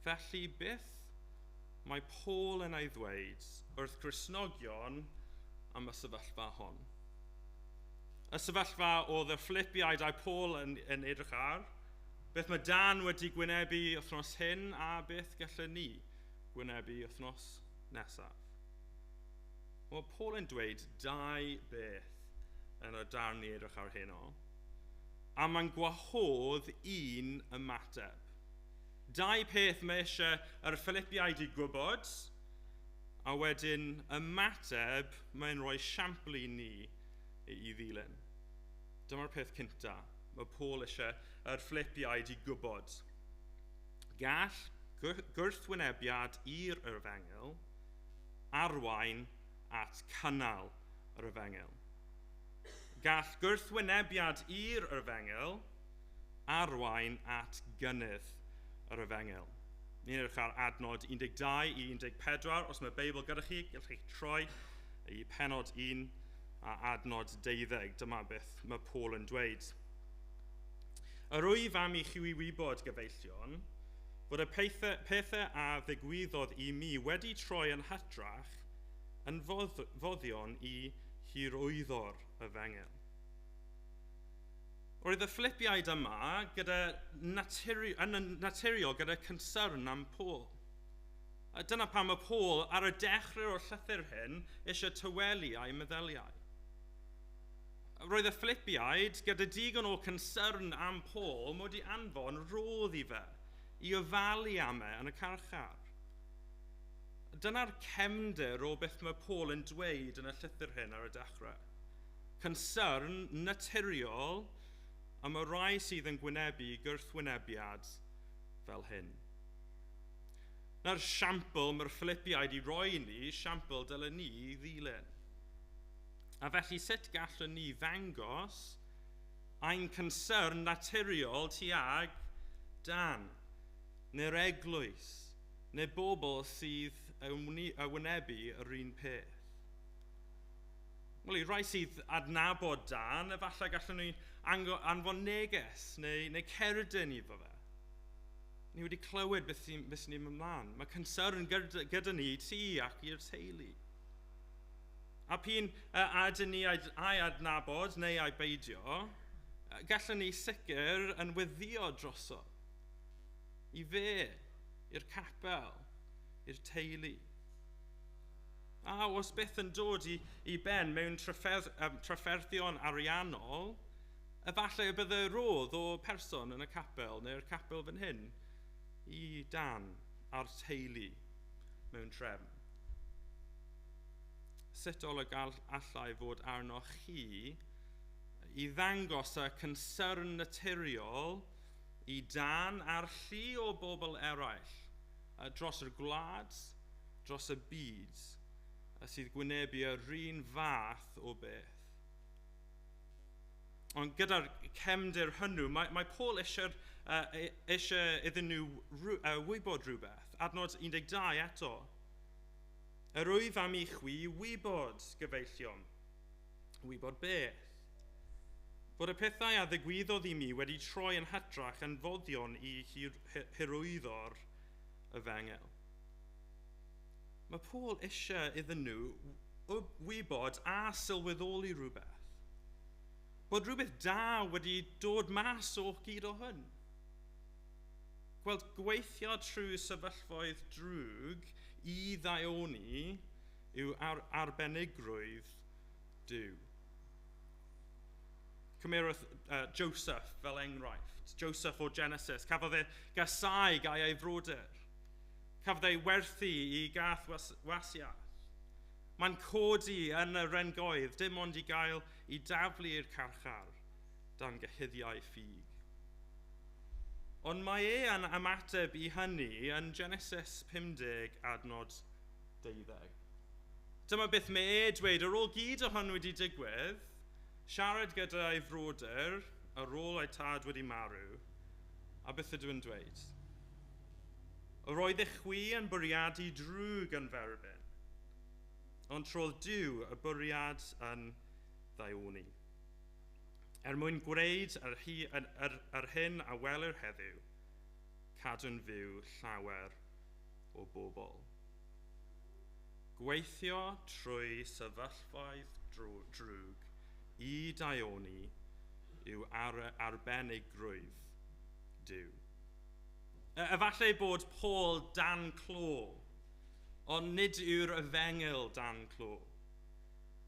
Felly beth mae Paul yn ei ddweud wrth Gristnogion am y sefyllfa hon? Y sefyllfa oedd y Philippiaid a'i Paul yn edrych ar, beth mae Dan wedi gwynebu wythnos hyn a beth gallwn ni gwynebu wythnos nesaf. Wel, Paul yn dweud dau beth yn y darn ni edrych ar heno, a mae'n gwahodd un ymateb. Dau peth mae eisiau yr Philippiaid i gwybod, a wedyn ymateb mae'n rhoi siampl i ni i ddilyn. Dyma'r peth cyntaf mae Paul eisiau yr Philippiaid i gwybod. Gall gwrthwynebiad i'r efengyl arwain at cynnal yr efengyl. Gall gwrthwynebiad i'r efengyl arwain at gynnydd yr efengyl. Ni'n edrych ar adnod 12 i 14. Os mae Beibl gyda chi, gallwch chi troi i penod 1 a adnod 12. Dyma beth mae Paul yn dweud. Yr wyf am i chi wybod, gyfeillion, fod y pethau a ddigwyddodd i mi wedi troi yn hytrach yn foddion i hyrwyddo'r efengyl. Roedd y Philippiaid yma gyda yn naturiol gyda concern am Paul. A dyna pam mae Paul ar y dechrau o'r llythyr hyn eisiau tawelu a'i meddyliau. Roedd y Philippiaid gyda digon o concern am Paul mod i anfon rodd i fe, i ofalu am e yn y carchar. Dyna'r cefndir o beth mae Paul yn dweud yn y llythyr hyn ar y dechrau. Concern naturiol am y rai sydd yn gwynebu gwrthwynebiad fel hyn. Na'r siampl mae'r Philippiaid i roi ni, siampl dylen ni ddilyn. A felly sut gallwn ni ddangos ein concern naturiol tuag Dan, neu'r eglwys, neu bobl sydd yn wynebu yr un peth? Wel, i rai sydd adnabod Dan, efallai gallwn ni anfon neges neu cerdyn iddo fe. Ni wedi clywed beth sy'n mynd ymlaen. Mae concern gyda ni, ti ac i'r teulu. A p'un a ydyn ni ai adnabod neu ai beidio, gallwn ni sicr yn weddïo droso. I fe, i'r capel, i'r teulu. A os beth yn dod i ben mewn trafferthion ariannol, efallai y bydde rodd o person yn y capel neu'r capel fan hyn i Dan a'r teulu mewn trefn. Sut olwg allai fod arnoch chi i ddangos y concern naturiol i Dan a'r llu o bobl eraill dros y gwlad, dros y byd, sydd gwynebu yr un fath o beth. Ond gyda'r cefndir hwnnw, mae Paul eisiau iddyn nhw wybod rhywbeth. Adnod 12 eto. Yr wyf am i chwi wybod, gyfeillion. Wybod beth? Fod y pethau a ddigwyddodd i mi wedi troi yn hytrach yn foddion i hyrwyddo'r efengyl. Mae Paul eisiau iddyn nhw wybod a sylweddoli rhywbeth. Bod rhywbeth da wedi dod mas o gyd o hyn. Gweld gweithio trwy sefyllfaoedd drwg i ddaioni yw arbenigrwydd Duw. Cymerwch Joseph fel enghraifft. Joseph o Genesis. Cafodd e gasau gai ei frodyr. Cafodd ei werthu i gath wasiaeth. Mae'n codi yn y rengoedd, dim ond i gael i daflu i'r carchar dan gyhuddiau ffug. Ond mae e yn ymateb i hynny yn Genesis 50 adnod 12. Dyma beth mae e dweud ar ôl gyd o hwn wedi digwydd, siarad gyda'i frodyr ar ôl ei tad wedi marw, a beth ydw i'n dweud? Yr oeddech chwi yn bwriadu drwg yn ferbyn, ond trodd Duw y bwriad yn ddaioni. Er mwyn gwneud yr, yr, yr, yr hyn a welir heddiw, cadw'n fyw llawer o bobl. Gweithio trwy sefyllfaoedd drwg i daioni yw ar, arbenigrwydd Duw. Efallai bod Paul dan clo, ond nid yw'r efengyl dan clo.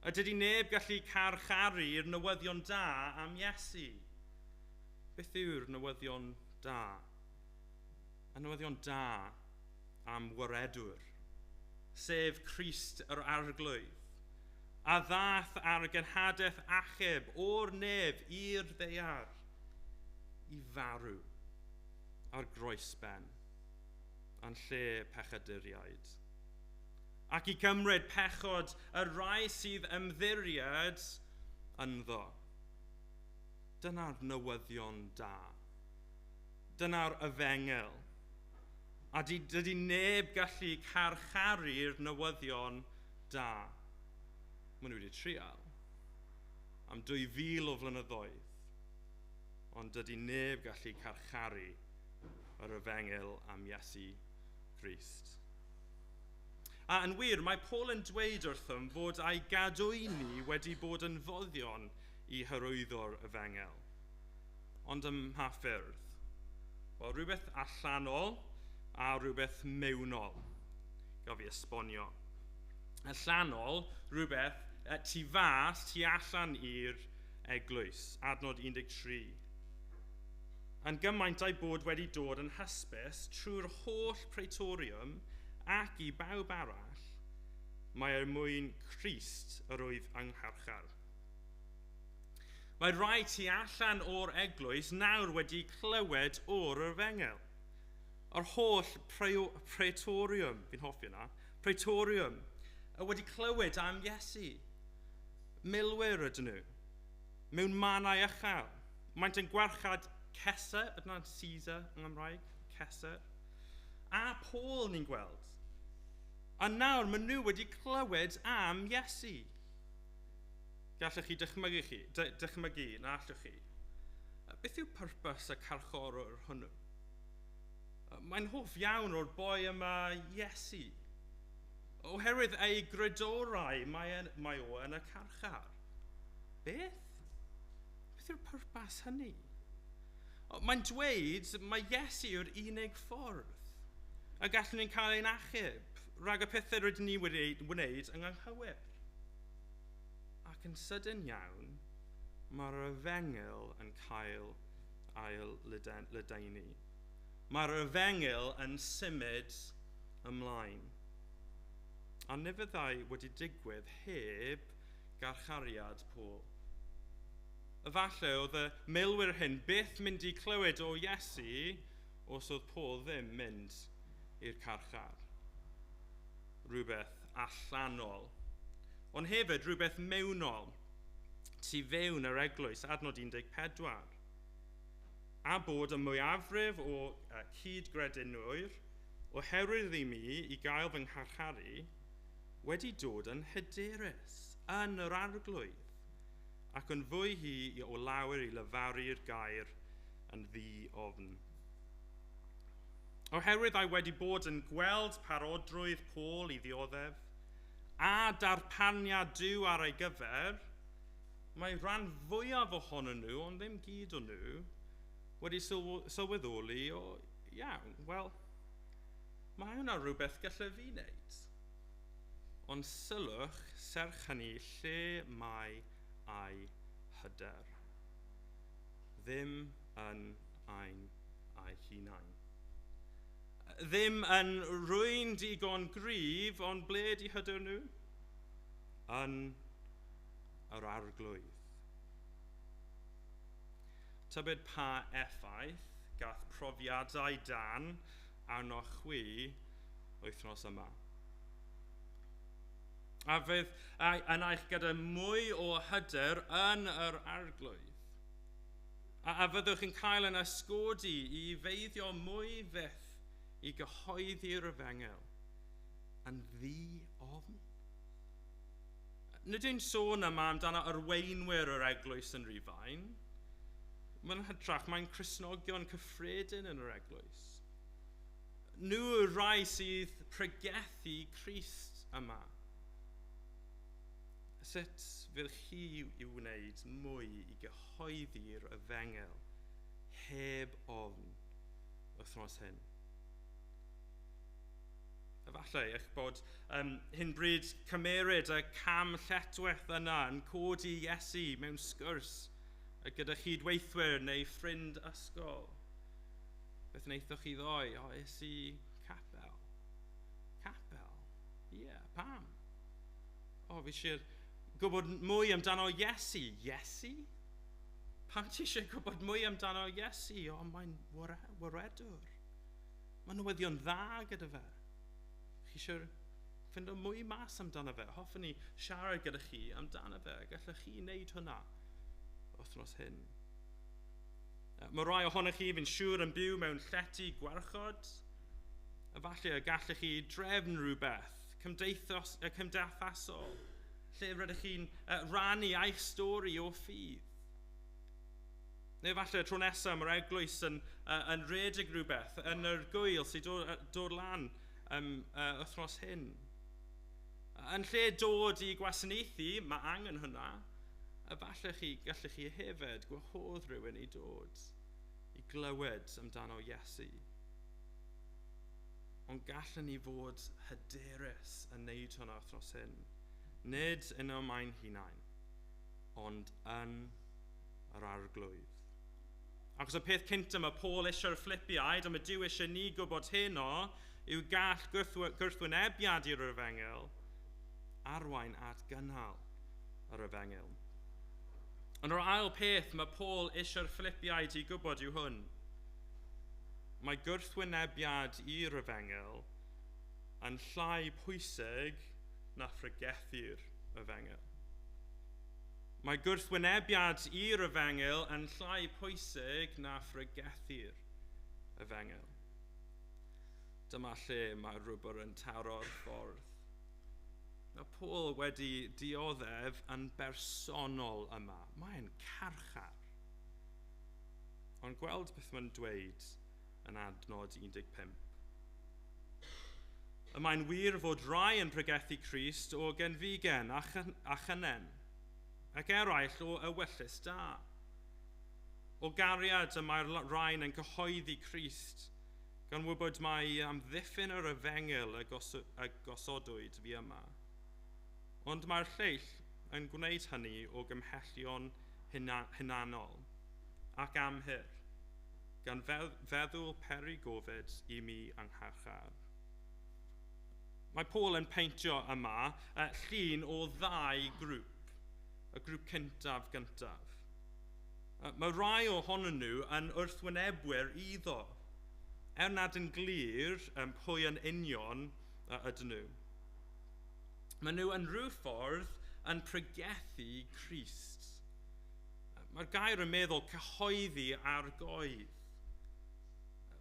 A dydy neb gallu carcharu'r newyddion da am Iesu. Beth yw'r newyddion da? Y newyddion da am waredwr, sef Crist yr Arglwydd, a ddath ar genhadaeth achub o'r nef i'r ddaear i farw ar groesben yn lle pechaduriaid ac i gymryd pechod y rhai sydd ymddiried ynddo. Dyna'r newyddion da. Dyna'r efengyl. A dydy neb gallu carcharu'r newyddion da. Maen nhw wedi trial am 2000 o flynyddoedd. Ond dydy neb gallu carcharu yr efengyl am Iesu Grist. A yn wir, mae Paul yn dweud wrthym fod ei gadwyni wedi bod yn foddion i hyrwyddo'r efengyl. Ond ym mha ffyrdd? Wel, rhywbeth allanol a rhywbeth mewnol. Gaf fi esbonio. Allanol, rhywbeth tu fas, tu allan i'r eglwys. Adnod 13. Yn gymaint a'i bod wedi dod yn hysbys trwy'r holl praetorium ac i bawb arall, mae er mwyn Crist yr oedd yng ngharchar. Mae rhai tu allan o'r eglwys nawr wedi clywed o'r efengyl. Yr holl praetorium, fi'n hoffi yna, praetorium, wedi clywed am Iesu. Milwyr ydyn nhw, mewn mannau uchel. Maent yn gwarchad Cesar, ydyna'n Caesar yng Nghymraeg, Cesar. A Paul ni'n gweld. A nawr maen nhw wedi clywed am Iesu. Gallwch chi dychmygu, chi, dychmygu na allwch chi. Beth yw pwrpas y carchorwr hwnnw? Mae'n hoff iawn o'r boi yma Iesu. Oherwydd ei grydorau mae, yn, mae o yn y carchar. Beth? Beth yw'r pwrpas hynny? Mae'n dweud mae Iesu yw'r unig ffordd a gallwn ni'n cael ein achub rhag y pethau rydyn ni wedi wneud yn anghywir. Ac yn sydyn iawn, mae'r efengyl yn cael ail ledaenu. Mae'r efengyl yn symud ymlaen. A ni fyddai wedi digwydd heb garchariad Paul. Efallai oedd y milwyr hyn byth mynd i clywed o Iesu os oedd Paul ddim mynd i'r carchar. Rhywbeth allanol. Ond hefyd rhywbeth mewnol tu fewn yr eglwys, adnod 14. A bod y mwyafrif o cyd-gredinwyr, oherwydd i mi i gael fy ngharcharu, wedi dod yn hyderus yn yr arglwydd, ac yn fwy hi o lawer i lefaru'r gair yn ddi-ofn. Oherwydd ai wedi bod yn gweld parodrwydd Paul i ddioddef a darpaniad Duw ar ei gyfer, mae rhan fwyaf ohonyn nhw, ond ddim gyd o nhw, wedi sylweddoli o, iawn, wel, mae hwnna rhywbeth gallai fi wneud. Ond sylwch, serch hynny, lle mae ei hyder. Ddim yn ein ei hunain. Ddim yn rwy'n digon gryf, ond ble di hyder nhw? Yn yr Arglwydd. Tybed pa effaith gath profiadau Dan arnoch chwi wythnos yma? A fydd yn eich gyda mwy o hyder yn yr Arglwydd? A fyddwch yn cael yn ysgodi i feiddio mwy fyth i gyhoeddi'r efengyl yn ddi-ofn? Nid yw'n sôn yma amdano arweinwyr yr eglwys yn Rhufain. Mae'n hytrach, mae'n Cristnogion cyffredin yn yr eglwys. Nhw yw'r rhai sydd pregethu Crist yma. Sut fydd chi i wneud mwy i gyhoeddi'r efengyl heb ofn wythnos hyn? Efallai eich bod hyn bryd cymeryd y cam lletweth yna yn codi Iesu mewn sgwrs gyda chydweithwyr neu ffrind ysgol. Beth wnaethoch chi ddoe? O, es i capel. Capel? Ie, yeah, pam? O, fi eisiau gwybod mwy amdano Iesu. Iesu? Pam ti eisiau gwybod mwy amdano Iesu? O, mae'n waredwr. Mae newyddion dda gyda fe. Chi eisiau ffindo mwy mas amdano fe. Hoffwn ni siarad gyda chi amdano fe. Gallech chi wneud hwnna wythnos hyn. Mae rai ohonych chi fi'n siŵr yn byw mewn llety gwarchod. Efallai y gallech chi drefn rhywbeth cymdeithasol, lle rydych chi'n rannu eich stori o ffydd. Neu efallai y tro nesaf mae'r eglwys yn rhedeg rhywbeth yn yr gwyl sy'n dod lan wythnos hyn. Yn lle dod i gwasanaethu, mae angen hwnna, efallai chi, gallech chi hefyd gwahodd rhywun i dod i glywed amdano Iesu. Ond gallwn ni fod hyderus yn wneud hwnna wythnos hyn. Nid yn y maen hunain, ond yn yr Arglwydd. Achos y peth cyntaf mae Paul eisiau'r Philippiaid, a mae Duw eisiau ni gwybod heno, yw gall gwrthwynebiad i'r efengyl arwain at gynnal yr efengyl. Ond yr ail peth mae Paul eisiau'r Philippiaid i gwybod yw hwn. Mae gwrthwynebiad i'r efengyl yn llai pwysig na phregethu'r efengyl. Mae gwrthwynebiad i'r efengyl yn llai pwysig na phregethu'r efengyl. Dyma lle mae rwbr yn taro'r ffordd. Mae Paul wedi dioddef yn bersonol yma. Mae'n carchar. Ond gweld beth mae'n dweud yn adnod 15. Y mae'n wir fod rai yn pregethu Crist o genfigen a chynnen, ac eraill o ewyllys da. O gariad y mae'r rhain yn cyhoeddi Crist, gan wybod mai amddiffyn yr efengyl y gosodwyd fi yma. Ond mae'r lleill yn gwneud hynny o gymhellion hunanol ac amhur, gan feddwl peri gofid i mi angharchar. Mae Paul yn peintio yma llun o ddau grŵp, y grŵp cyntaf. Mae rai ohonyn nhw yn wrthwynebwyr iddo, er nad yn glir pwy yn union ydyn nhw. Maen nhw yn rhyw ffordd yn pregethu Crist. Mae'r gair yn meddwl cyhoeddi ar goedd.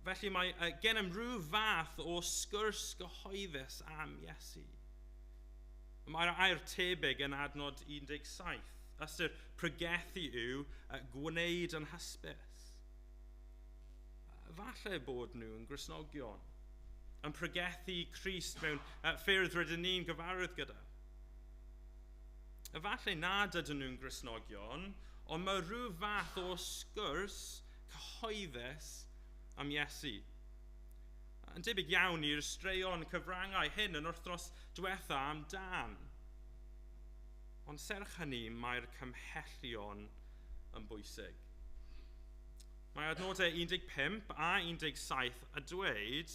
Felly mae gennym rhyw fath o sgwrs gyhoeddus am Iesu. Mae'r air tebyg yn adnod 17. Ystyr pregethu yw gwneud yn hysbys. Falle bod nhw yn Gristnogion, yn pregethu Crist mewn ffyrdd rydyn ni'n gyfarwydd gyda. Efallai nad ydyn nhw'n Gristnogion, ond mae rhyw fath o sgwrs cyhoeddus am Iesu. Yn debyg iawn i'r straeon cyfrangau hyn yn wythnos diwetha am Dan. Ond serch hynny, mae'r cymhellion yn bwysig. Mae adnodau 15 a 17 a dweud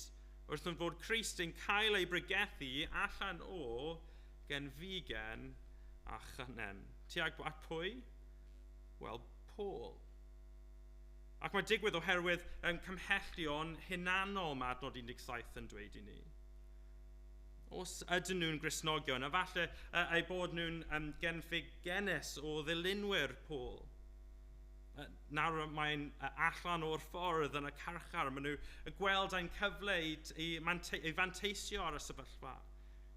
wrthym fod Crist yn cael ei bregethu allan o genfigen a chynnen. Tuag at pwy? Wel, Paul. Ac mae digwydd oherwydd cymhellion hunanol mae adnod 17 yn dweud i ni. Os ydyn nhw'n Gristnogion, a falle eu bod nhw'n genfigennus o ddilynwyr Paul. Nawr mae'n allan o'r ffordd yn y carchar, maen nhw yn gweld ein cyfle i fanteisio ar y sefyllfa.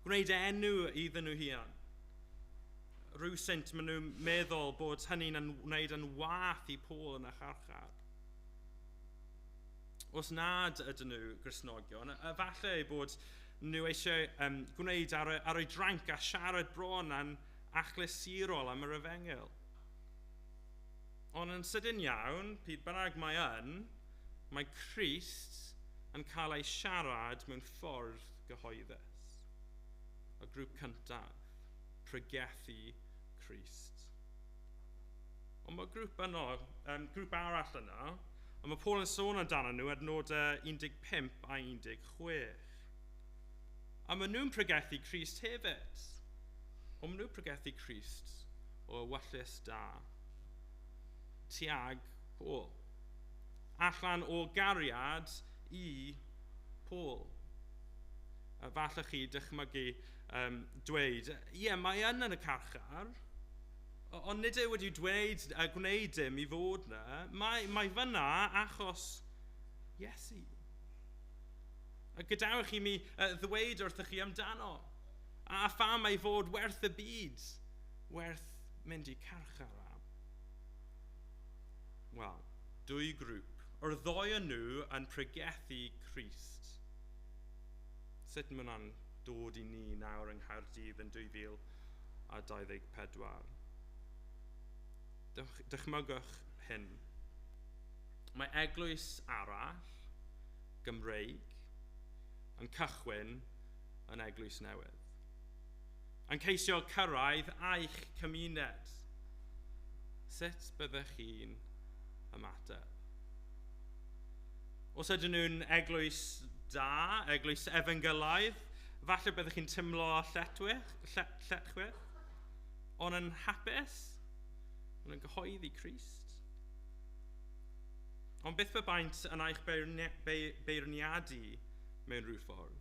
Gwneud enw iddyn nhw hunan. Rhywsut maen nhw'n meddwl bod hynny'n wneud yn wath i Paul yn y carchar. Os nad ydyn nhw Gristnogion, efallai eu bod nhw eisiau gwneud ar eu dranc a siarad bron yn achlysurol am yr efengyl. Ond yn sydyn iawn, pryd bynnag mae yn, mae Crist yn cael ei siarad mewn ffordd gyhoeddus. Y grŵp cyntaf, pregethu Crist. Ond mae grŵp yno, grŵp arall yno, ond mae Paul yn sôn amdano nhw adnodau 15 a 16. A maen nhw'n pregethu Crist hefyd. Ond maen nhw'n pregethu Crist o ewyllys da. Tuag Paul. Allan o gariad i Paul. A falle chi dychmygu dweud, ie, mae yn y carchar, ond nid yw wedi dweud a gwneud dim i fod yna. Mae fyna achos Iesu. A gadewch i mi ddweud wrthych chi amdano. A pham ei fod werth y byd, werth mynd i carchar am. Wel, dwy grŵp. O'r ddoi yn nhw yn pregethu Crist. Sut mae hwnna'n dod i ni nawr yng Nghaerdydd yn 2024? Dychmygwch hyn. Mae eglwys arall, Gymreig, yn cychwyn yn eglwys newydd. Yn ceisio cyrraedd eich cymuned. Sut byddech chi'n ymateb? Os ydyn nhw'n eglwys da, eglwys efengylaidd, falle byddech chi'n teimlo lletchwith, ond yn hapus, ond yn gyhoeddi Crist. Ond beth pe baent yn eich beirniadu mewn rhyw ffordd?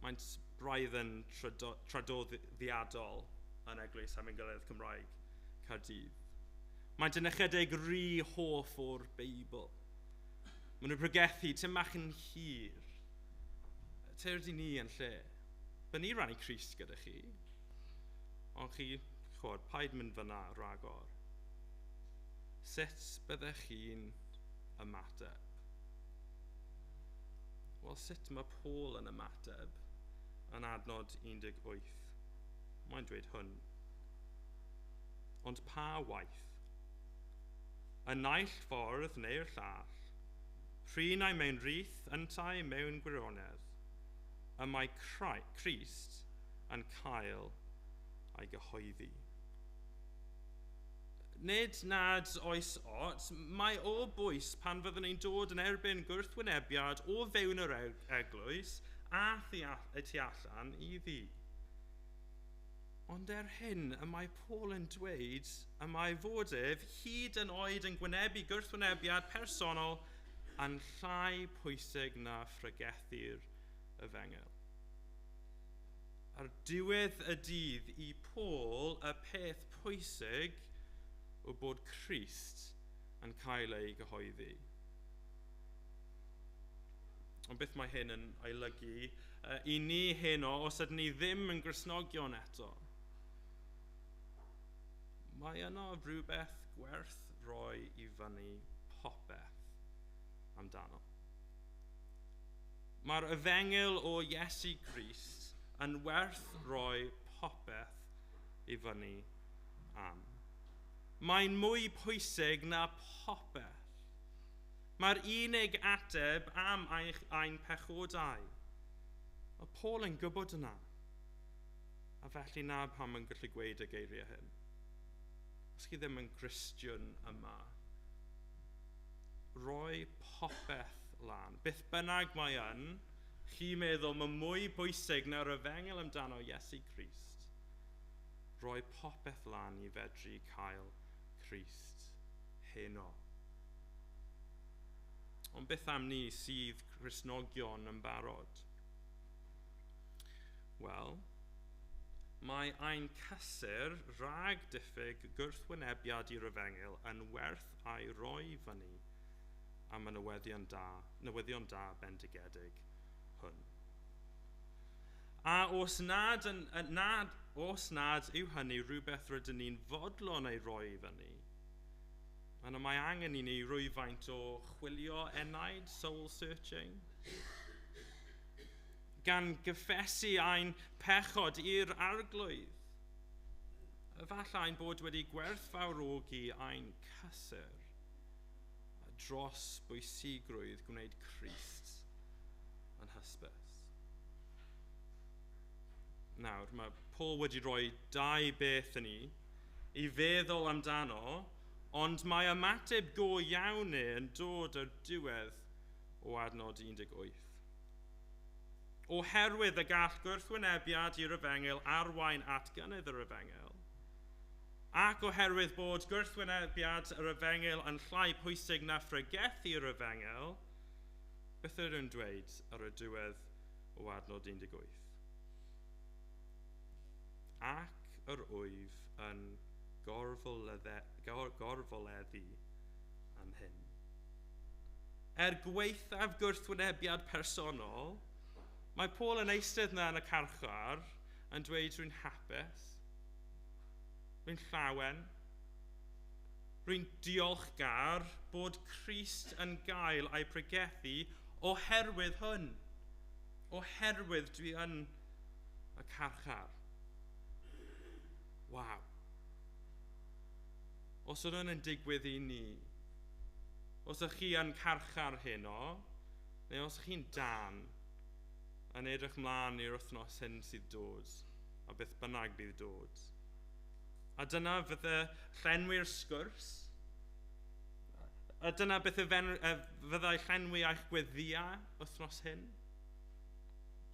Maent braidd yn traddodiadol yn Eglwys Efengylaidd Cymraeg Caerdydd. Maent yn ychydig rhy hoff o'r Beibl. Maen nhw'n pregethu tym bach yn hir. Tyrd i ni yn lle. By ni rannu Crist gyda chi. Ond chi, chwod, paid mynd fyna ragor. Sut byddech chi'n ymateb? Wel, sut mae Paul yn ymateb yn adnod 18? Mae'n dweud hwn. Ond pa waith? Y naill ffordd neu'r llall, p'run ai mewn rhith yntau mewn gwirionedd, y mae Crist yn cael ei gyhoeddi. Nid nad oes ots, mae o bwys pan fyddwn ni'n dod yn erbyn gwrthwynebiad o fewn yr eglwys a y tu allan iddi. Ond er hyn, y mae Paul yn dweud y mae fod ef hyd yn oed yn gwynebu gwrthwynebiad personol yn llai pwysig na phregethu'r efengyl. Ar diwedd y dydd i Paul, y peth pwysig o bod Crist yn cael ei gyhoeddi. Ond beth mae hyn yn ei olygu i ni heno os ydyn ni ddim yn Gristnogion eto? Mae yno rhywbeth gwerth roi i fyny popeth amdano. Mae'r efengyl o Iesu Grist yn werth roi popeth i fyny am. Mae'n mwy pwysig na popeth. Mae'r unig ateb am ein pechodau. Mae Paul yn gwybod yna. A felly na pam yn gallu gweud y geiriau hyn. Os chi ddim yn Gristion yma, popeth lan. Beth bynnag mae yn, chi'n meddwl mae mwy bwysig na'r efengyl amdano Iesu Grist. Rhoi popeth lan i fedru cael Crist heno. Ond beth am ni sydd Cristnogion yn barod? Wel, mae ein cysur rhag diffyg gwrthwynebiad i'r efengyl yn werth a'i roi fyny am y newyddion da bendigedig hwn. A os nad yw hynny rhywbeth rydyn ni'n fodlon ei roi i fyny, yna mae angen i ni rhywfaint o chwilio enaid, soul searching, gan gyffesu ein pechod i'r Arglwydd. Efallai ein bod wedi gwerthfawrogi ein cysur dros bwysigrwydd gwneud Crist yn hysbys. Nawr, mae Paul wedi rhoi dau beth i ni i feddwl amdano, ond mae ymateb go iawn e yn dod ar diwedd o adnod 18. Oherwydd y gall gwrthwynebiad i'r efengyl arwain at gynnydd yr efengyl, ac oherwydd bod gwrthwynebiad yr efengyl yn llai pwysig na phregethu'r efengyl, beth ydyn nhw'n dweud ar y diwedd o adnod 18? Ac yr wyf yn gorfoleddu am hyn. Er gwaethaf gwrthwynebiad personol, mae Paul yn eistedd yna yn y carchar yn dweud, "Rwy'n hapus, rwy'n llawen, rwy'n diolchgar bod Crist yn gael ei pregethu oherwydd hwn, oherwydd dwi yn y carchar." Waw. Os ydyn nhw'n yn digwydd i ni, os ydych chi yn carchar heno, neu os ydych chi'n dan, yn edrych mlaen i'r wythnos hyn sydd dod, a beth bynnag bydd dod. A dyna fydde llenwi'r sgwrs. A dyna beth fyddai llenwi eich gweddiau wythnos hyn.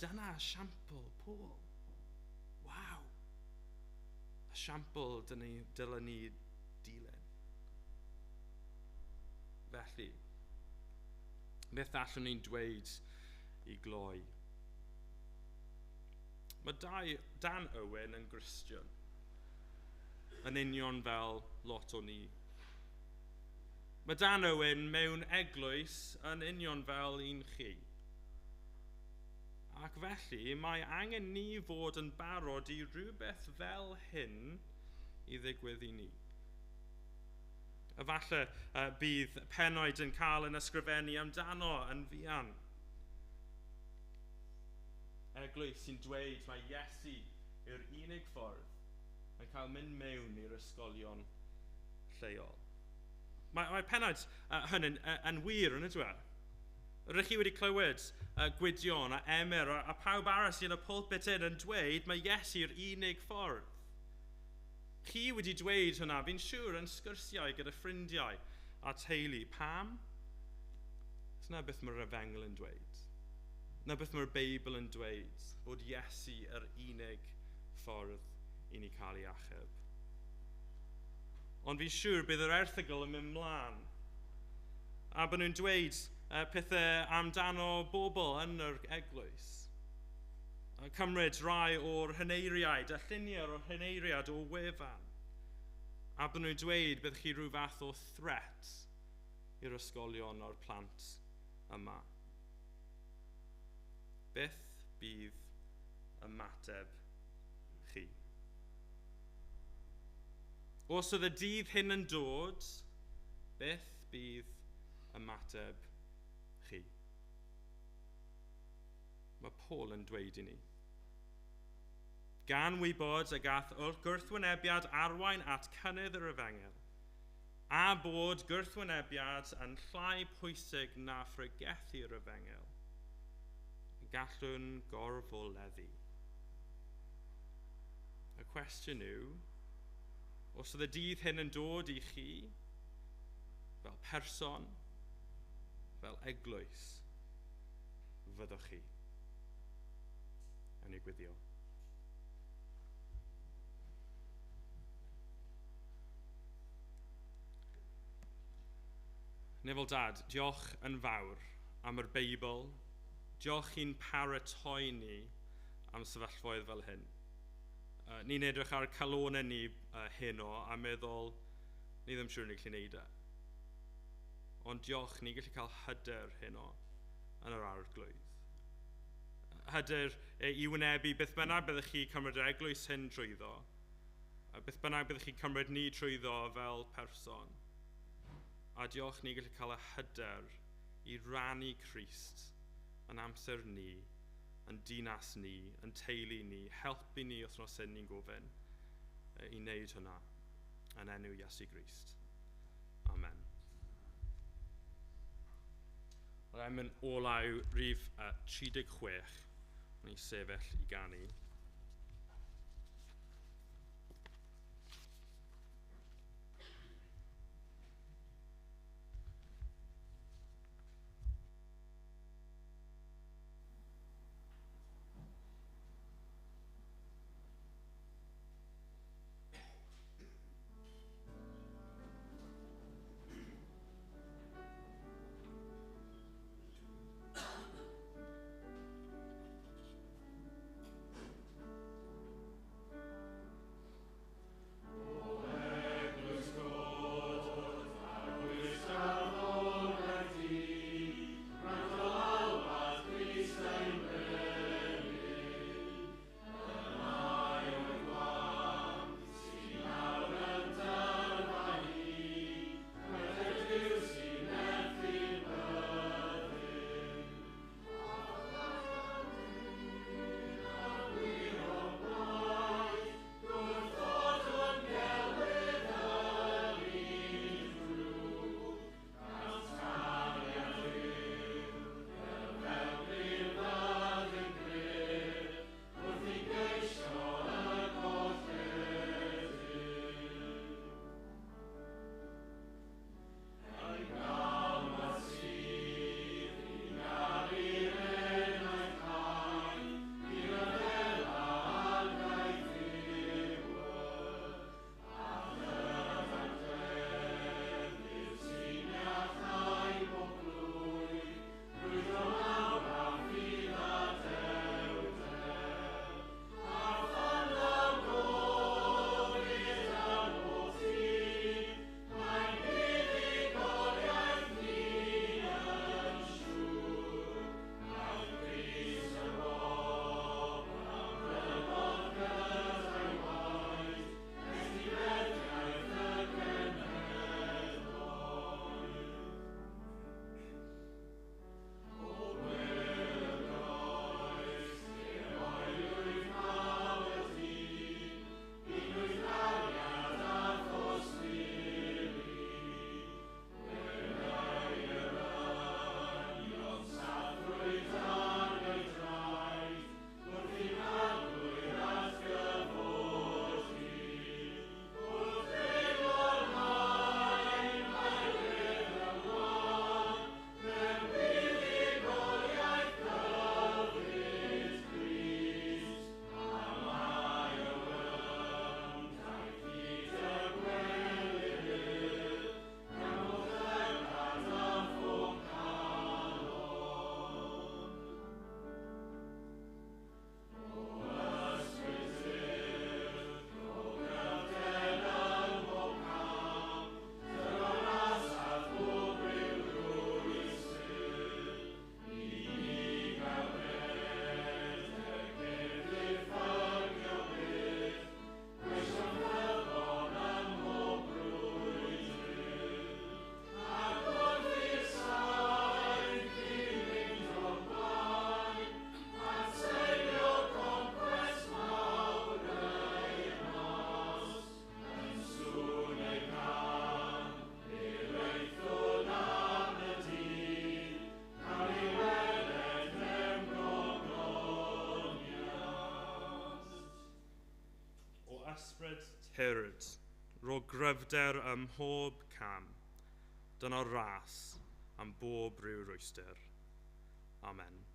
Dyna siampl Paul. Waw. Y siampl dylen ni dilyn. Felly, beth allwn ni'n dweud i gloi? Mae Dan Owen yn Gristion, yn union fel lot o ni. Mae Dan Owen mewn eglwys yn union fel un chi. Ac felly mae angen ni fod yn barod i rhywbeth fel hyn i ddigwydd i ni. Efallai bydd pennoed yn cael yn ysgrifennu amdano yn fuan. Eglwys sy'n dweud mae Iesu yw'r unig ffordd yn cael mynd mewn i'r ysgolion lleol. Mae pennod hyn yn wir, yn ydw e? Rydych chi wedi clywed Gwydion a Emyr a pawb arall sy'n y pulpit hyn yn dweud mae Iesu yw'r unig ffordd. Chi wedi dweud hwnna, fi'n siŵr, yn sgyrsiau gyda ffrindiau a teulu. Pam? Dyna beth mae'r efengyl yn dweud. Na beth mae'r Beibl yn dweud, bod Iesu yr unig ffordd i ni cael ei achub. Ond fi'n siŵr bydd yr erthygl yn mynd mlaen. A bod nhw'n dweud pethau amdano bobl yn yr eglwys. A cymryd rai o'r heneiriaid, a lluniau o'r heneiriad o wefan. A bod nhw'n dweud bydd chi rhyw fath o threat i'r ysgolion o'r plant yma. Beth bydd ymateb chi? Os oedd y dydd hyn yn dod, beth bydd ymateb chi? Mae Paul yn dweud i ni. Gan wybod y gall gwrthwynebiad arwain at cynnydd yr efengyl, a bod gwrthwynebiad yn llai pwysig na phregethu'r efengyl, gallwn gorfoleddu. Y cwestiwn yw, os oedd y dydd hyn yn dod i chi, fel person, fel eglwys fyddwch chi. Awn ni gweddio. Nefol Dad, diolch yn fawr am yr Beibl. Diolch i'n paratoi ni am sefyllfaoedd fel hyn. Ni'n edrych ar calonau ni heno a meddwl, ni ddim siŵr ni'n gallu neud e. Ond diolch, ni'n gallu cael hyder heno yn yr Arglwydd. Hyder i wynebu beth bynnag byddwch chi cymryd yr eglwys hyn trwyddo, a beth bynnag byddwch chi cymryd ni trwyddo fel person. A diolch ni gallu cael y hyder i rannu Crist yn amser ni, yn dinas ni, yn teulu ni, helpu ni wythnos hyn ni'n gofyn i wneud hwnna yn enw Iesu Grist. Amen. Yr emyn olau rhif 36, ni sefyll i ganu. Ysbryd tyrd, ro gryfder ym mhob cam. Dyna'r ras am bob rhyw rwystr. Amen.